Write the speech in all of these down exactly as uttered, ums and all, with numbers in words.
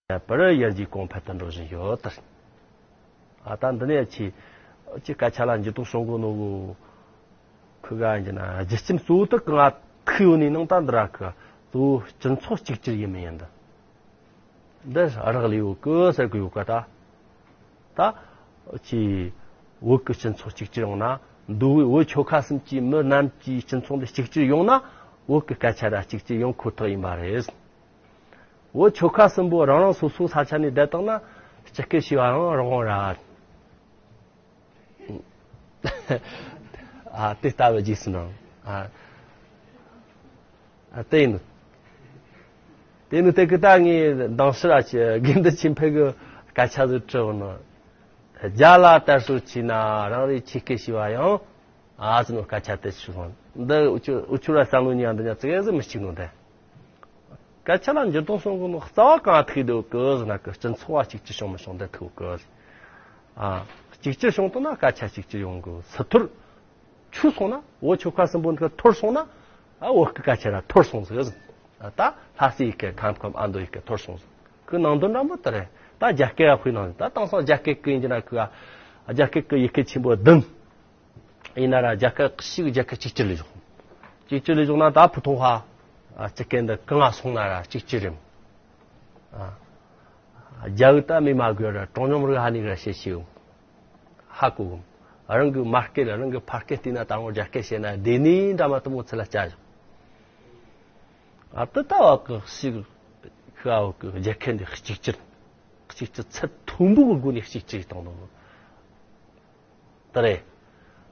བྱས་པར་ཡར་རྒྱས་གོང་འཕེལ་དུ་འགྲོ་བཞིན་ཡོད། ཨ་ད་འདི་ནས་ཆེ་ཆེ་སྐད་ཆ་ལ་འགྱུར་ལྡོག་བྱུང་གོ་ནོ་གོ། ཁུ་ག་ཡིན་གྱི་ན་རྒྱུ་རྐྱེན་གཙོ་བོ་དག་གང་ཐུག་ཡོད་ནི་ནང་ད་འདི་ར་ཁུ་གཙོ་བོ་སྤྱི་ཚོགས་གཅིག་གྱུར་ཡིན་མིན་ཡིན་འདི། འདི་རག་ལས་ཡོད་གི་ཟེར་གི་ཡོད་ག་ད། ད་ཆེ་བོད་ཀྱི་སྤྱི་ཚོགས་གཅིག་གྱུར་ཡོང་ན། མདོ་དབུས་བོད་ཆོལ་ཁ་གསུམ་གྱི་མི་རྣམས་ཀྱི་སྤྱི་ཚོགས་འདི་གཅིག་གྱུར་ཡོང་ན། བོད་ཀྱི་སྐད་ཆ་ར་གཅིག་གྱུར་ཡོང་ཁོ་ཐག་ཡིན་པ་རེད། བོད་ཆོལ་ཁ་གསུམ་པོ་རང་རང་སོ་སོའི་ས་ཆ་ནས་བསྡད་བཏང་ན། སྤྱི་སྐད་ཤེས་པའང་རང་དབང་ར། ཨ་དེ་ལྟ་བུ་རྗེས་སུ་ནང་ཨ་ཨ་དེ་ཡིན། དེ་ནི་དེ་གི་ད་ངས་མདང་ཕྱི་ར་ཆེ་དགེ་འདུན་ཆོས་འཕེལ་གི་སྐད་ཆ་ཟིག་དྲི་བ་ནི། རྒྱ་ལ་དར་སྲོལ་ཆེ་ན་རང་རེའི་ཆོས་སྐད་ཤེས་པ་ཡང་ཨ་ཟི་ནོ་སྐད་ཆ་དེ་ཞུ་སོང་། འདི་འུ་ཆོ་འུ་ཆོ་ར་བསམ་བློ་ཉན་འདི་ཉ་ཙི་གེ་ཟིག་མི་གཅིག་ནོ་དེ། སྐད་ཆ་ལ་འགྱུར་ལྡོག་སོང་གི་ནོ་རྩ་བ་གང་ཐུག་འདུག་གི་ཟེར་ན་གི་སྤྱི་ཚོགས་བ་གཅིག་གྱུར་བྱུང་མི་བྱུང་དེ་ཐུག་གི། ཨ་གཅིག་གྱུར་བྱུང་དང་ན་སྐད་ཆ་གཅིག་གྱུར་ཡོང་གི་སི་ཐུར། ཆུ་སོང་ན་བོད་ཆོལ་ཁ་གསུམ་པོ་འདི་ག་འཐོར་སོང་ན། ཨ་བོད་སྐད་སྐད་ཆ་ར་འཐོར་སོང་ཟིག་ཟེར། ད་ལྷ་སའི་ཡི་གེ་ཁམས་ཁམས་ཨ་མདོ་ཡི་གེ་འཐོར་སོང་ཟིག་གི་ནང་དོན་འདྲ་མོ་དེ་རེད། ད་རྒྱ་སྐད་ཡ་དཔེ་ནང་ད་དེང་སང་རྒྱ་སྐད་གི་ཡིན་གྱི་ན་གི་ཨ་རྒྱ་སྐད་གི་ཡི་གེ་ཆེན་པོ་བདུན། ཡིན་ན་ར་རྒྱ་སྐད་ཞིག་རྒྱ་སྐད་གཅིག་གྱུར་ལས་བཞག་གཅིག་གྱུར་ལས་བཞག་ན་ད་ཕུ་ཐོང་ཧ་ཨ་སྤྱི་སྐད་འདི་གང་ང་སོང་ན་ར་གཅིག་གྱུར་རེད། ཨ། རྒྱ་འུ་ད་མི་མ་དགོས་ར་གྲངས་ཉུང་རིགས་ཧ་ནི་ར་བཤད་ཤེས་ཧ་གོ་གི། རང་གི་མ་སྐད་རང་གི་ཕ་སྐད་བལྟས་ན་ད་ངོ་རྒྱ་སྐད་བཤད་ན་བདེ་ནི་འདྲ་མ་དུ་མོ་ཚེ་ལ་བྱ་བཞག་ཨ་ཏི་ད་བ་གི་ཞིག་ཤ་བ་གི་རྒྱ་སྐད་འདི་གཅིག་གྱུར་གཅིག་གྱུར་ཚད་མཐོན་པོ་གི་སྒོ་ནས་གཅིག་གྱུར་བཏང་དང་། དེ་རེད།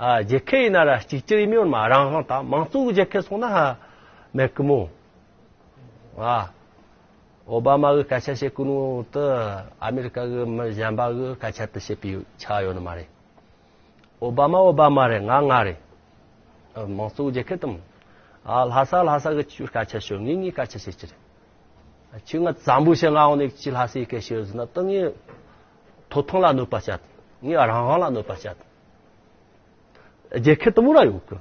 ཨ་རྒྱལ་ཁབ་ཡིན་ན་ར་གཅིག་གྱུར་ཡིན་མིན་མ་རང་དབང་དང་མང་གཙོ་གི་རྒྱལ་ཁབ་སོང་ན་ཧ་མེད་གི་མོ། ཨ་ཨོ་བྷ་མ་གི་སྐད་ཆ་བཤད་གི་ནོ་དེ་ཨ་མེ་རི་ཀ་གི་མི་གཞན་པ་གི་སྐད་ཆ་དེ་བཤད་པའི་ཆ་ཡོད་ནི་མ་རེད། ཨོ་བྷ་མ་ཨོ་བྷ་མ་རེད། ང་ང་རེད། ཨ་མང་གཙོ་གི་རྒྱལ་ཁབ་དང་། ཨ་ལྷ་ས་ལྷ་ས་གི་ཆུ་སྐད་ཆ་ཤོད། ངས་ངའི་སྐད་ཆ་བཤད་ཀྱི་རེད། ཁྱོད་ང་བཙན་པོ་བྱས་ང་འོང་ནས་ཁྱོད་ལྷ་སའི་སྐད་ཤེས་ཟེར་ན་ད་ངས་ཐོབ་ཐང་ལ་གནོད་པ་བྱ་དང་། ངས་རང་དབང་ལ་གནོད་པ་བྱ་དང་། རྒྱལ་ཁབ་དུ་མོ་ར་ཡོད་གི།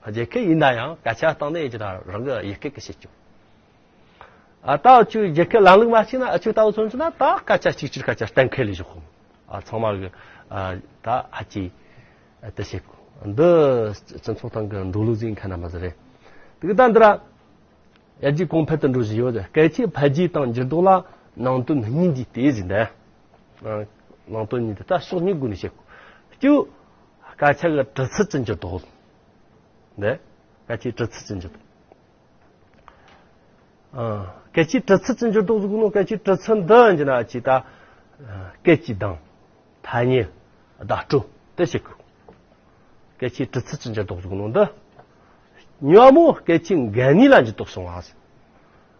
རྒྱལ་ཁབ་ཡིན་ན་ཡང་སྐད་ཆ་བཏང་ནས་ཡིན་གྱི་ན་རང་གི་ཡི་གེ་གི་བྱེད་ཀྱོ། ཨ་ད་ཁྱོད་རྒྱལ་ཁབ་ལམ་ལུགས་མ་ཤེས་ན་ཨ་ཁྱོད་ལྟ་བུ་མཚོན་ཆ་ན་ད་སྐད་ཆ་གཅིག་གྱུར་སྐད་ཆ་གཏན་འཁེལ་ལས་བཞག་གོ། ཨ་ཚང་མ་གི་ཨ་ད་ཧ་ཅི་ཨ་དེ་བྱེད་གོ། འདི་སྤྱི་ཚོགས་སྟེང་གི་འགྲོ་ལུགས་ཟིན་ཁ་ན་མ་ཟེར་རེད། དེ་གི་ད་འདི་ར། ཡར་རྒྱས་གོང་འཕེལ་དུ་འགྲོ་བཞིན་ཡོད། སྐད་ཆའི་འཕེལ་རྒྱས་དང་འགྱུར་ལྡོག་ལ་ནང་དོན་གཉིས་འདུས་ཏེ་ཟིན་ཏེ། ནང་དོན་གཉིས་འདུས་ད་ཕྱོགས་གཉིས་སྒོ་ནས་བཤད་དགོས། གཅིག་སྐད་ཆ་གི་གྲུབ་ཚུལ་གྱི་འགྱུར་ལྡོག་འདི་སྐད་ཆའི་གྲུབ་ཚུལ་གྱི་འགྱུར་ལྡོག་སྐད་ཆའི་གྲུབ་ཚུལ་གྱི་འགྱུར་ལྡོག་ཟེར་གོ་ནོ་སྐད་ཆའི་གྲུབ་ཚུལ་འདི་ཡིན་ན་ཅི་ད་སྐད་ཀྱི་གདངས། ཐ་སྙད། བརྡ་སྤྲོད་དེ་བྱེད་དགོས། སྐད་ཆའི་གྲུབ་ཚུལ་གྱི་འགྱུར་ལྡོག་ཟེར་གོ་ནོ་འདི། གཉིས་པ་མོ་སྐད་ཆའི་འགན་ནུས་ལ་འགྱུར་ལྡོག་སོང་བ།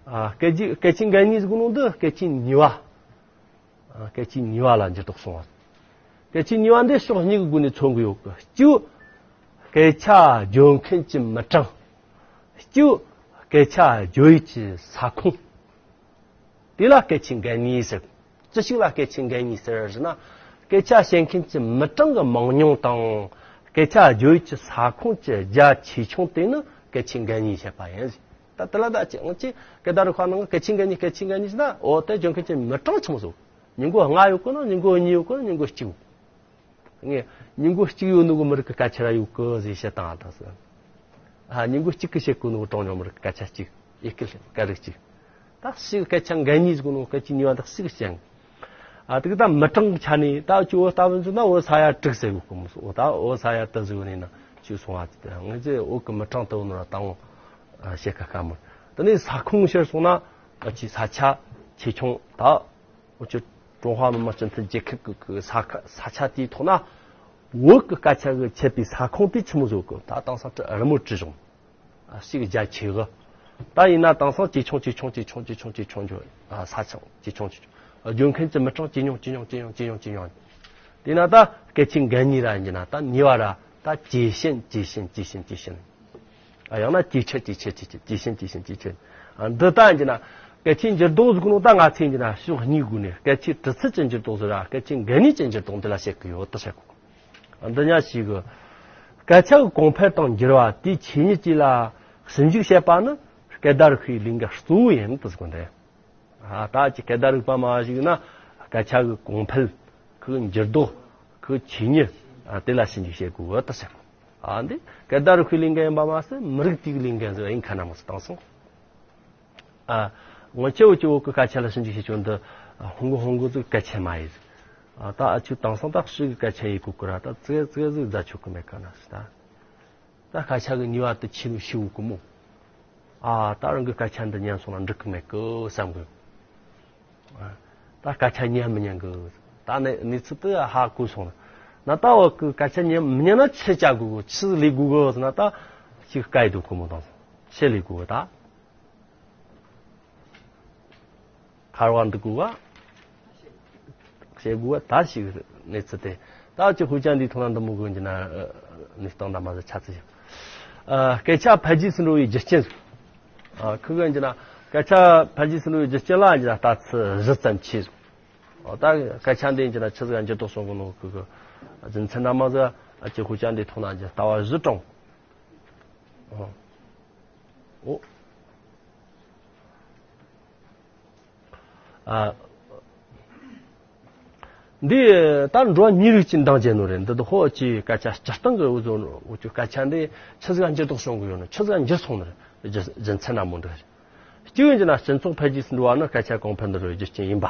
ཨ་སྐད་ཆའི་སྐད་ཆའི་འགན་ནུས་ཟེར་གོ་ནོ་འདི་སྐད་ཆའི་ནུས་པ། ཨ་སྐད་ཆའི་ནུས་པ་ལ་འགྱུར་ལྡོག་སོང་བ། སྐད་ཆའི་ནུས་པ་འདི་ཕྱོགས་གཉིས་ཀྱི་སྒོ་ནས་མཚོན་གྱི་ཡོད་གི། གཅིག་སྐད་ཆ་བརྗོད་མཁན་གྱི་མི་གྲངས། གཅིག་སྐད་ཆ་བརྗོད་ཡུལ་གྱི་ས་ཁོངས། དེ་ལ་སྐད་ཆའི་འགན་ནུས་ཟེར། ཅི་ཞིག་ལ་སྐད་ཆའི་འགན་ནུས་ཟེར་ཟེར་ན། སྐད་ཆ་བཤད་མཁན་གྱི་མི་གྲངས་ཀྱི་མང་ཉུང་དང་། སྐད་ཆ་བརྗོད་ཡུལ་གྱི་ས་ཁོངས་ཀྱི་རྒྱ་ཆེ་ཆུང་དེ་ནི་སྐད་ཆའི་འགན་ནུས་བཤད་པ་ཡིན། ད་དེ་ལ་ད་ཅི་ང་ཅི་སྐད་བརྡ་རུ་ཁ་ནང་སྐད་ཆའི་འགན་ནུས་སྐད་ཆའི་འགན་ནུས་ཟེར་ན་འོ་དེ་བརྗོད་མཁན་གྱི་མི་གྲངས་ཆི་མོ་ཟིག་ཉིན་གུང་ལྔ་ཡོད་གི་ན་ཉིན་གུང་གཉིས་ཡོད་གི་ན་ཉིན་གུང་གཅིག་ངས་ཉིན་གུང་གཅིག་ཡོད་ནོ་གི་མི་རིགས་ཀྱི་སྐད་ཆ་ར་ཡོད་གི་ཟེར་བཤད་བཏང་ཨ་ད་ཟེར། ཨ་ཉིན་གུང་གཅིག་གི་བཤད་གོ་ནོ་གི་གྲངས་ཉུང་མི་རིགས་སྐད་ཆ་གཅིག་ཡི་གེ་སྐད་རིགས་གཅིག་ད་ཞིག་སྐད་ཆ་འགན་གཉིས་ཟེར་གོ་ནོ་སྐད་ཆའི་ནུས་པ་འདི་ཞིག་ཅན། ཨ་དེ་གི་ད་མི་གྲངས་ཀྱི་ཆ་ནས་ད་ཅི་འོ་ལྟ་བུ་ཟེར་ན་འོ་ས་ཡ་དྲུག་ཟེར་གོ་གི་མི་སོ་འོ་ད་འོ་ས་ཡ་དུ་ཟེར་གོ་ནས་ན་ཅིག་སོང་ཨ་དེ་ང་ཚོས་འོ་གི་མི་གྲངས་དུ་ནོ་ར་དང་འོ་བཤད་ཁ་ཁ་མོ་དེ་ནས་ས་ཁོངས་ཕྱིར་སོང་ན་ཨ་ཅི་ས་ཆ་ཆེ་ཆུང་ད། འུ་ཅག་ཀྲུང་ཧྭ་མི་དམངས་སྤྱི་མཐུན་རྒྱལ་ཁབ་ཀྱི་ཀྱི་ས་ཁ་ས་ཆ་དེའི་ཐོག་ན་བོད་ཀྱི་སྐད་ཆ་གི་ཆད་པའི་ས་ཁོངས་དེ་ཆི་མོ་བཟོ་གི་ད་དེང་སང་རི་མོ་བྲིས་བྱུང་། ཞིག་རྒྱ་ཆེ་གི་ད་ཡིན་ན་དེང་སང་ཇེ་ཆུང་ཇེ་ཆུང་ཇེ་ཆུང་ཇེ་ཆུང་ཇེ་ཆུང་ཇེ་ཆུང་ཇེ་ཆུང་ཇེ་ཆུང་། བརྗོད་མཁན་གྱི་མི་གྲངས་ཇེ་ཉུང་ཇེ་ཉུང་ཇེ་ཉུང་ཇེ་ཉུང་ཇེ་ཉུང་། དེས་ན་ད་སྐད་ཆའི་འགན་ནུས་ར་ཡིན་གྱི་ན་ད་ནུས་པ་ར་ད་ཇེ་ཞན་ཇེ་ཞན་ཇེ་ཞན་ཇེ་ཞན། ཡང་ན་ཇེ་ཆེར་ཇེ་ཆེར་ཇེ་ཆེར་ཇེ་ཞན་ཇེ་ཞན་ཇེ་ཆེར། འདི་ལྟ་ཡིན་ན་སྐད་ཆའི་འགྱུར་ལྡོག་ཟེར་གོ་ནོ་ད་ང་ཚོས་ཡིན་ན་ཕྱོགས་གཉིས་སྒོ་ནས་སྐད་ཆའི་གྲུབ་ཚུལ་གྱི་འགྱུར་ལྡོག་ཟེར་ར་སྐད་ཆའི་འགན་ནུས་ཀྱི་འགྱུར་ལྡོག་འདི་ལ་བཤད་གི་ཡོད་དུ་བཤད་གོ། འདི་ཉག་ཞིག་གི་སྐད་ཆ་གི་གོང་འཕེལ་དང་འགྱུར་བ་དེའི་ཆོས་ཉིད་ཀྱི་ལ་ཞིབ་འཇུག་བྱེད་པ་ནི་སྐད་བརྡ་རིག་པའི་ལས་འགན་གཙོ་བོ་ཡིན་དུ་ཟེར་གོ་འདི། ཨ་ད་ཅི་སྐད་བརྡ་རིག་པ་མ་ཞིག་ན་སྐད་ཆ་གི་གོང་འཕེལ། ཁོའི་འགྱུར་ལྡོག་ཁོའི་ཆོས་ཉིད། ཨ་དེ་ལ་ཞིབ་འཇུག་བྱེད་དགོས་གི་ད་ཟེར། ཨ་འདི་སྐད་བརྡ་རིག་པའི་ལས་འགན་ཡིན་པ་མ་ཟད་མི་རིགས་དེའི་ལས་འགན་ཟེར་ཡིན་ཁ་ན་མ་ཟེར་དང་སོང་། ཨ་སྔོན་ཆད་འུ་ཅག་བོད་གི་སྐད་ཆ་ལ་ཞིབ་འཇུག་བྱེད་ཆོག་འདི་ཧོང་གི་ཧོང་གི་ཟིག་སྐད་ཆ་མ་ཡིན། ཨ་ད་ཨ་ཆུ་དེང་སང་ད་ཧྲི་གི་སྐད་ཆ་ཡིན་གོ་གི་ར་ད་ཙེ་ཙེ་ཟིག་རྫ་ཆོག་གི་མེད་ག་ན་ཟེར་ད། ད་སྐད་ཆ་གི་ནུས་པ་དེ་ཆེ་ནོ་ཤི་བོ་གི་མོ། ཨ་ད་རང་གི་སྐད་ཆ་འདི་ཉན་སོང་ན་འགྲིག་གི་མེད་གི་བསམ་གི། ཨ་ད་སྐད་ཆ་ཉན་མི་ཉན་གི། ད་ནི་གནས་ཚུལ་དེ་ཧ་གོ་སོང་ན། ན་ད་བ་གི་སྐད་ཆ་ཉན་མི་ཉན་ན་ཆི་བྱ་དགོས་གི་ཆི་ལས་དགོས་གི་ཟེར་ན་ད་ཞིག་སྐད་དུ་གོ་མོ་དང་ཆི་ལས་དགོས་གི་ད། ཁར་བ་འདུག་གོ་བ། ཞེ་དགུ་བ་ད་ཞིག་གནས་ཚུལ་དེ། ད་ཅི་ཧུ་ཅང་འདིའི་ཐོག་ན་འདི་མོ་གི་འགྱུར་ན་ནས་སྟོང་ན་མ་ཟད་ཆ་ཚིག་ཨ་སྐད་ཆ་འཕེལ་རྒྱས་སུ་འགྲོ་བའི་རྒྱུ་རྐྱེན། ཨ་ཁུ་གི་འགྱུར་ན་སྐད་ཆ་འཕེལ་རྒྱས་སུ་འགྲོ་བའི་རྒྱུ་རྐྱེན་ལ་འགྱུར་ན་ལྟ་ཚུལ་བཞི་ཙམ་མཆིས། ཨ་ད་སྐད་ཆ་འདི་འགྱུར་ན་ཆི་ཟིག་འགྱུར་ལྡོག་བྱུང་གི་ནོ་ཁུ་གི་རྒྱུ་མཚན་ན་མ་ཟད་ཨ་ཅི་ཧུ་ཅང་འདིའི་ཐོག་ན་འགྱུར་ལྟ་བ་བཞི་དྲངས། ཨོ། ཨ། འདི་ད་འགྲོ་བ་མིའི་རིགས་ཀྱི་འདང་བྱེད་ནོ་རེད། འདི་དུ་ཧོ་ཅི་སྐད་ཆ་སྤྱིར་བཏང་གི་འུ་ཚོ་འུ་ཚོ་སྐད་ཆ་འདི་ཆི་ཟིག་འགྱུར་ལྡོག་བྱུང་གི་ཡོད་ན་ཆི་ཟིག་འགྱུར་སོང་ནི་རེད། རྒྱུ་རྒྱུ་མཚན་ན་མོ་འདི་རེད། གཅིག་ཡིན་གྱི་ན་སྤྱི་ཚོགས་འཕེལ་རྒྱས་སུ་འགྲོ་བ་ནི་སྐད་ཆ་གོང་འཕེལ་འགྲོ་བའི་རྒྱུ་རྐྱེན་ཡིན་པ།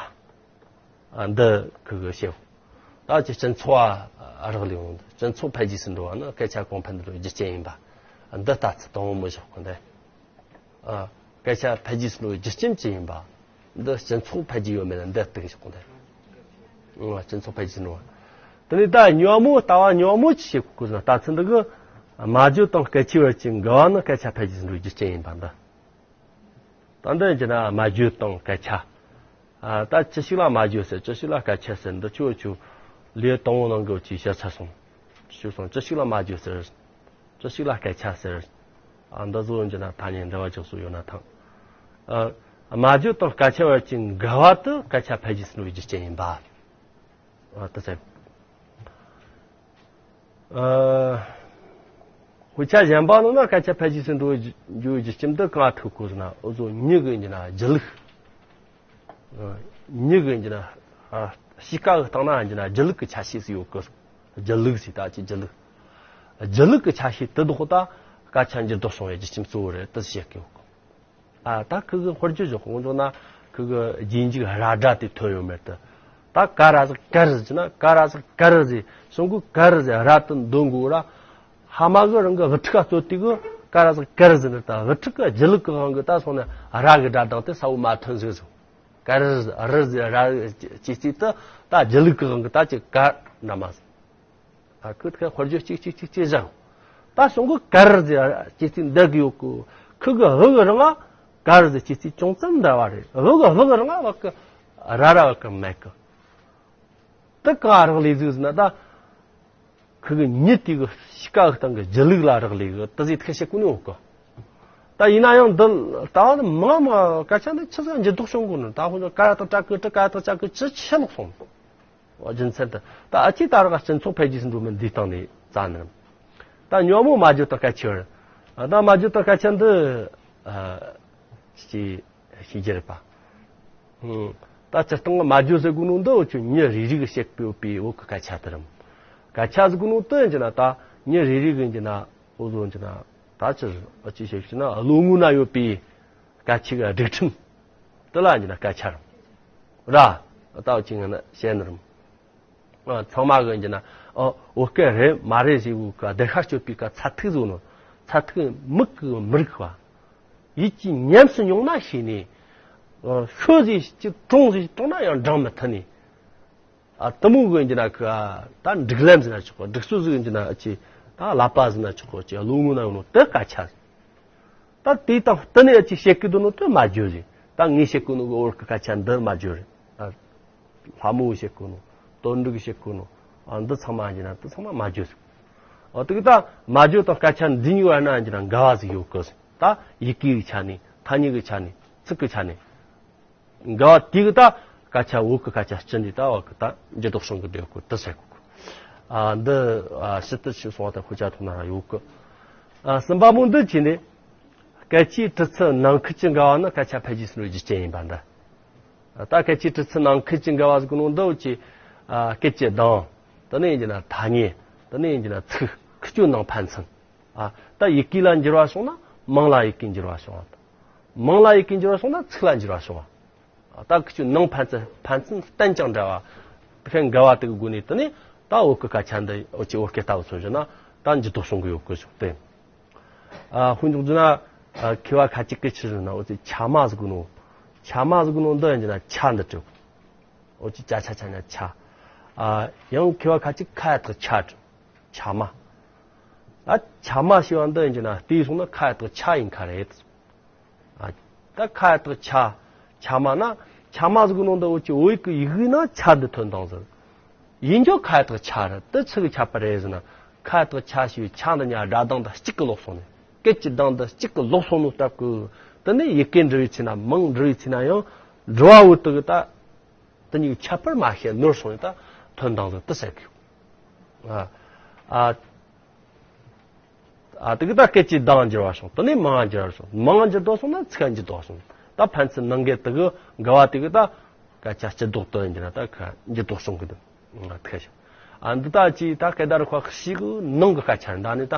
ཨ་འདི་ཁུ་གི་བཤད། ད་ཅི་སྤྱི་ཚོགས་ཨ་རག་ལས་འོང་། སྤྱི་ཚོགས་འཕེལ་རྒྱས་སུ་འགྲོ་བ་ནི་སྐད་ཆ་གོང་འཕེལ་འགྲོ་བའི་རྒྱུ་རྐྱེན་ཡིན་པ། འདི་ལྟ་ཚུལ་དང་པོ་མི་བཞག་གོ་འདི། ཨ་སྐད་ཆ་འཕེལ་རྒྱས་སུ་འགྲོ་བའི་རྒྱུ་རྐྱེན་ཅི་ཡིན་པ། འདི་སྤྱི་ཚོགས་འཕེལ་རྒྱས་ཡོད་མེད་ལ་འདི་གཏུག་བཞག་གོ་འདི། ཨ་སྤྱི་ཚོགས་འཕེལ་རྒྱས་སུ་འགྲོ་བ། དེ་ནས་ད་ཉོ་མོ་ལྟ་བ་ཉོ་མོ་ཅི་བྱེད་གོ་ཟེར་ན་ལྟ་ཚུལ་འདི་གི། སྨྲ་བརྗོད་དང་སྐད་ཆའི་བར་གྱི་འགལ་བ་ནི་སྐད་ཆ་འཕེལ་རྒྱས་སུ་འགྲོ་བའི་རྒྱུ་རྐྱེན་ཡིན་པ་འདི། ད་འདི་ཡིན་གྱི་ན་སྨྲ་བརྗོད་དང་སྐད་ཆ། ཨ་ད་ཅི་ཞིག་ལ་སྨྲ་བརྗོད་ཟེར་ཅི་ཞིག་ལ་སྐད་ཆ་ཟེར་འདི་ཆོ་ཆོ་ལས་དང་པོ་ནང་གི་ཅིག་བཤད་ཚར་སོང་། ཆོ་སོང་ཅི་ཞིག་ལ་སྨྲ་བརྗོད་ཟེར། ཅི་ཞིག་ལ་སྐད་ཆ་ཟེར། ཨ་འདི་བཟོ་ཡིན་གྱི་ན་ཐ་སྙད་འབྲེལ་བ་ཅིག་སུ་ཡོད་ན་ཐང་། ཨ་སྨྲ་བརྗོད་དང་སྐད་ཆ་བར་གྱི་འགལ་བ་དེ་སྐད་ཆ་འཕེལ་རྒྱས་སུ་འགྲོ་བའི་རྒྱུ་རྐྱེན་ཡིན་པ། ཨ་དེ་ཟེར། ཨ་དཔེ་ཆ་གཞན་པ་ནང་ན་སྐད་ཆ་འཕེལ་རྒྱས་སུ་འགྲོ་རྒྱུའི་རྒྱུ་རྐྱེན་དེ་གང་ཐུག་གོ་ཟེར་ན་འུ་ཚོ་མྱི་གི་ཡིན་ན་སྒྱིད་ལུག་ཨ་མྱི་གི་ཡིན་ན་ཨ་གཤིས་ཀ་གི་སྟེང་ན་ཡིན་ན་སྒྱིད་ལུག་གི་ཆ་ཤས་སུ་ཡོད་གི། སྒྱིད་ལུག་ཟེར་ད་ཅི་སྒྱིད་ལུག་སྒྱིད་ལུག་གི་ཆ་ཤས་དེ་དག་ད་སྐད་ཆ་འགྱུར་ལྡོག་བྱུང་བའི་རྒྱུ་རྐྱེན་གཙོ་བོ་རེད་དེ་བཤད་གི་ཡོད་གི། ཨ་ད་ཁི་གི་དཔེར་བརྗོད་བཞག་ཁོང་ཚོ་ན་ཁི་གི་རྗེས་འཇུག་ར་སྒྲ་དེ་ཐོན་ཡོད་མེད་དུ། ད་ཀ་ར་ཟིག་ཀར་ཟིག་ན་ཀ་ར་ཟིག་ཀར་ཟིག་སོང་གི་ཀར་ཟིག་ར་དུ་འདོན་དགོས་ར། ཧ་མ་གི་རང་གི་བུ་ཕྲུག་ག་བསྟོད་དུས་གི་ཀ་ར་ཟིག་ཀར་ཟིག་ནི་ད་བུ་ཕྲུག་གི་སྒྱིད་ལུག་གི་དབང་གི་ད་སོང་ནས་ར་གི་སྒྲ་དང་དེ་ས་བོ་མ་ཐོན་ཟིག་སོང་། ཀར་ཟིག་རི་ཟིག་ར་ཟིག་ཅི་སྟེ་ད་ད་སྒྱིད་ལུག་གི་དབང་གི་ད་ཅི་ཀ་ན་མ་ཟིག་ཨ་ཁུ་ཁ་དཔེར་བརྗོད་གཅིག་གཅིག་གཅིག་གཅིག་བཞག་ད་གཞུང་གི་ཀར་ཟེར་སྐྱེ་ཚིག་འདི་གི་ཡོད་གི། ཁུ་གི་ཧུ་གི་རང་ང་ཀར་ཟེར་སྐྱེ་ཚིག་ཅུང་ཙམ་འདྲ་བ་རེད། ཧུ་གི་ཧུ་གི་རང་ང་བ་གི་ར་ར་བ་གི་མེད་གི། དེ་གང་རག་ལས་ཟིག་ཟེར་ན་ད་ཁུ་གི་མྱི་དེ་གི་གཤིས་ཀ་གི་སྟེང་གི་སྒྱིད་ལུག་ལ་རག་ལས་གི་དེ་ཟིག་ཐག་བཤད་གོ་ནི་ཡོད་གི། ད་ཡིན་ན་ཡང་འདི་ལྟ་བ་ནི་མང་མང་སྐད་ཆ་འདི་ཆི་ཟིག་འགྱུར་ལྡོག་བྱུང་གོ་ནི་ད་ཁོང་ཚོ་ཀ་ར་དང་ཀྲ་གི་ཀྲི་ཀ་ར་དང་ཀྲ་གི་ཀྲི་ཆེ་ལོག་སོང་། རྒྱུ་མཚན་དུ་ད་ཨ་ཅི་ད་རག་སྤྱི་ཚོགས་འཕེལ་རྒྱས་སུ་འགྲོ་མིན་འདིའི་སྟེང་ནས་རྩ་ནས། ད་ཉོན་མོངས་སྨྲ་བརྗོད་དང་སྐད་ཆའི་བར། ད་སྨྲ་བརྗོད་དང་སྐད་ཆ་འདི་ཨ་ཅི་ཤེས་རྒྱུ་རེད་པ། ད་སྤྱིར་བཏང་སྨྲ་བརྗོད་ཟེར་གོ་ནོ་འདི་འུ་ཆོ་མྱི་རེ་རེ་གི་བཤད་ཡོད་པའི་བོད་ཀྱི་སྐད་ཆ་དེ་རེད། སྐད་ཆ་ཟེར་གོ་ནོ་དེ་ཡིན་གྱི་ན་ད་མྱི་རེ་རེ་གི་ཡིན་གྱི་ན་འུ་ཚོ་ཡིན་གྱི་ན་ད་ཅི་ཨ་ཅི་བཤད་ཀྱི་ན་བློ་ངོ་ན་ཡོད་པའི་སྐད་ཆའི་སྒྲིག་ཁྲིམས། དེ་ལ་ཡིན་ན་སྐད་ཆ་རེད། ར། ད་ཅི་ང་ན་བཤད་ནི་རེད། ཨ་ཚང་མ་གི་ཡིན་ན་ཨ་བོད་སྐད་རེད་མ་རེད་ཟེར་བོ་ག་བདེ་ཤ་སྤྱོད་པའི་ག་ཚད་ཐིག་བཟོ་ནོ། ཚད་ཐིག་མིག་གི་མི་རིག་པ། ཡིད་ཀྱིས་ཉམས་སུ་མྱོང་ན་ཤེས་ནས། ཨ་ཤོད་ཟེར་ཅི་དྲོངས་ཟེར་དྲོངས་ན་ཡང་འགྲངས་མི་ཐུབ་ནས། ཨ་དེ་མོ་གི་ཡིན་ན་གི་ཨ་ད་སྒྲིག་ལམ་ཟེར་ན་ཆོག་གི། སྒྲིག་སྲོལ་ཟིག་ཡིན་ན་ཨ་ཅི་ད་ཀླད་པ་ཟེར་ན་ཆོག་གི། ཅི་བློ་ངོ་ན་ཡོད་ནོ་དེ་སྐད་ཆ་ཟིག་ད་དེ་དང་བསྟུན་ནས་ཅིག་བཤད་ཀྱི་འདུག་ནོ་དེ་སྨྲ་བརྗོད་རེད། ད་ངས་བཤད་གོ་ནོ་གི་བོད་ཀྱི་སྐད་ཆ་འདི་སྨྲ་བརྗོད་རེད། ཨ་ལྷ་མོ་བཤད་གོ་ནོ། དོན་འགྲུབ་བཤད་གོ་ནོ། ཨ་འདི་ཚང་མ་ཡིན་ན་འདི་ཚང་མ་སྨྲ་བརྗོད་རེད། ཨ་དེ་གི་ད་སྨྲ་བརྗོད་དང་སྐད་ཆ་འདི་གཉིས་བར་ན་ཡིན་ན་འགལ་བ་ཟིག་ཡོད་གི། ད་ཡི་གེ་གི་ཆ་ནས་ཐ་སྙད་གི་ཆ་ནས་ཚིག་གི་ཆ་ནས། འགལ་བ་དེ་གི་ད་སྐད་ཆ་བོད་ཀྱི་སྐད་ཆ་སྤྱི་འདི་ད་བ་གི་ད་འགྱུར་ལྡོག་བྱུང་གི་འདུག་གོ་དེ་ཟེར་གོ། ཨ་འདི་ཨ་ཕྱི་ལྟར་ཞིག་སོང་བ་ད་ཤུགས་ཆ་ཐུབ་ན་ར་ཡོད་གི། ཨ་གསུམ་པ་མོ་འདི་བྱས་ནས་སྐད་ཆའི་གྲུབ་ཚུལ་ནང་ཁུལ་གྱི་འགལ་བ་ནི་སྐད་ཆ་འཕེལ་རྒྱས་སུ་འགྲོ་རྒྱུ་རྐྱེན་ཡིན་པ་འདི། ད་སྐད་ཆའི་གྲུ་ཚུལ་ནང་ཁུལ་གྱི་འགལ་བ་ཟེར་གོ་ནོ་འདི་འུ་ཅི། ཨ། སྐད་ཀྱི་གདངས། དེ་ནས་ཡིན་གྱི་ན་ཐ་སྙད། དེ་ནས་ཡིན་གྱི་ན་ཚིག་ཁུ་ཆོ་ནང་ཕན་ཚུན། ཨ། ད་ཡི་གེ་ལ་འགྱུར་བ་བྱུང་ན་མིང་ལ་ཡི་གེ་འགྱུར་བ་བྱུང་བ་དང་། མིང་ལ་ཡི་གེ་འགྱུར་བ་བྱུང་ན་ཚིག་ལ་འགྱུར་བ་བྱུང་བ། ད་ཁུ་ཆོ་ནང་ཕན་ཚུན་ཕན་ཚུན་བསྟན་ཀྱང་འདྲ་བ། དེ་ཁའི་འགལ་བ་དེ་གི་སྒོ་ནས་དེ་ནས་ད་བོད་ཀྱི་སྐད་ཆ་འདི་འུ་ཅི་བོད་སྐད་ལྟ་བུ་ཚོ་བྱུང་ན་ད་འགྱུར་ལྡོག་བྱུང་གི་ཡོད་གི་ཟེར་ཏེ། ཨ། དཔེ་འཇོག་རྒྱུ་ན། ཨ། མཁས་པ་ཁ་ཅིག་གིས་ཆི་ཟེར་ན་འུ་ཅི་ཆ་མ་ཟེར་གོ་ནོ། ཆ་མ་ཟེར་གོ་ནོ་འདི་ཡིན་གྱི་ན་ཆ་འདི་བྲིས། འུ་ཅི་ཅ་ཆ་ཆ་ན་ཆ། ཨ། ཡང་མཁས་པ་ཁ་ཅིག་ཁ་ཡ་བཏགས་ཁྱ་བྲིས། ཆ་མ། ཨ། ཆ་མ་ཞེས་པ་འདི་ཡིན་གྱི་ན་བལྟས་སོང་ན་ཁ་ཡ་བཏགས་ཁྱ་ཡིན་ཁ་རེད། ཨ། ད་ཁ་ཡ་བཏགས་ཁྱ། ཆ་མ་ན། ཆ་མ་ཟེར་གོ་ནོ་འདི་འུ་ཅི་བོད་ཀྱི་ཡི་གེ་ན་ཆ་འདི་ཐོན་དང་ཟེར། ཡིན་རྒྱུ་ཁ་ཡ་བཏགས་ཁྱ་རེད། དེ་ཆི་གི་ཁྱད་པར་རེད་ཟེར་ན། ཁ་ཡ་བཏགས་ཁྱ་ཞེས་པའི་ཁྱ་འདི་ཉ་སྒྲ་གདངས་འདི་གཅིག་གི་ལོག་སོང་ནས། སྐད་ཀྱི་གདངས་འདི་གཅིག་གི་ལོག་སོང་ནོ་སྟབས་ཀྱིས། དེ་ནས་ཡི་གེ་འབྲི་བའི་ཚེ་ན་མིང་འབྲི་བའི་ཚེ་ན་ཡང་། འབྲི་བ་བོ་དེ་གི་ད། དེ་གཉིས་ཁྱད་པར་མ་ཤེས་ནོར་སོང་ནས་ད་ཐོན་དང་ཟེར་དེ་ཟེར་གི། ཨ། ཨ། ཨ། དེ་གི་ད་སྐད་ཀྱི་གདངས་འགྱུར་བ་བྱུང་། དེ་ནས་མིང་འགྱུར་བ་བྱུང་། མིང་འགྱུར་ལྡོག་སོང་ན་ཚིག་འགྱུར་ལྡོག་སོང་། ད་ཕན་ཚུན་ནང་འགལ་དེ་གི་འགལ་བ་དེ་གི་ད་སྐད་ཆ་སྤྱི་ལྡོག་ཏུ་ཡིན་གྱི་ན་ད་ཁ་འགྱུར་ལྡོག་བྱུང་གི་འདུག། ཨ། དེ་ཤ། ཨ། འདི་ད་ཅི་ད་སྐད་བརྡ་རིག་པ་ཞིག་གི་ནང་གི་སྐད་ཆ་རེད། ད་ནི་ད་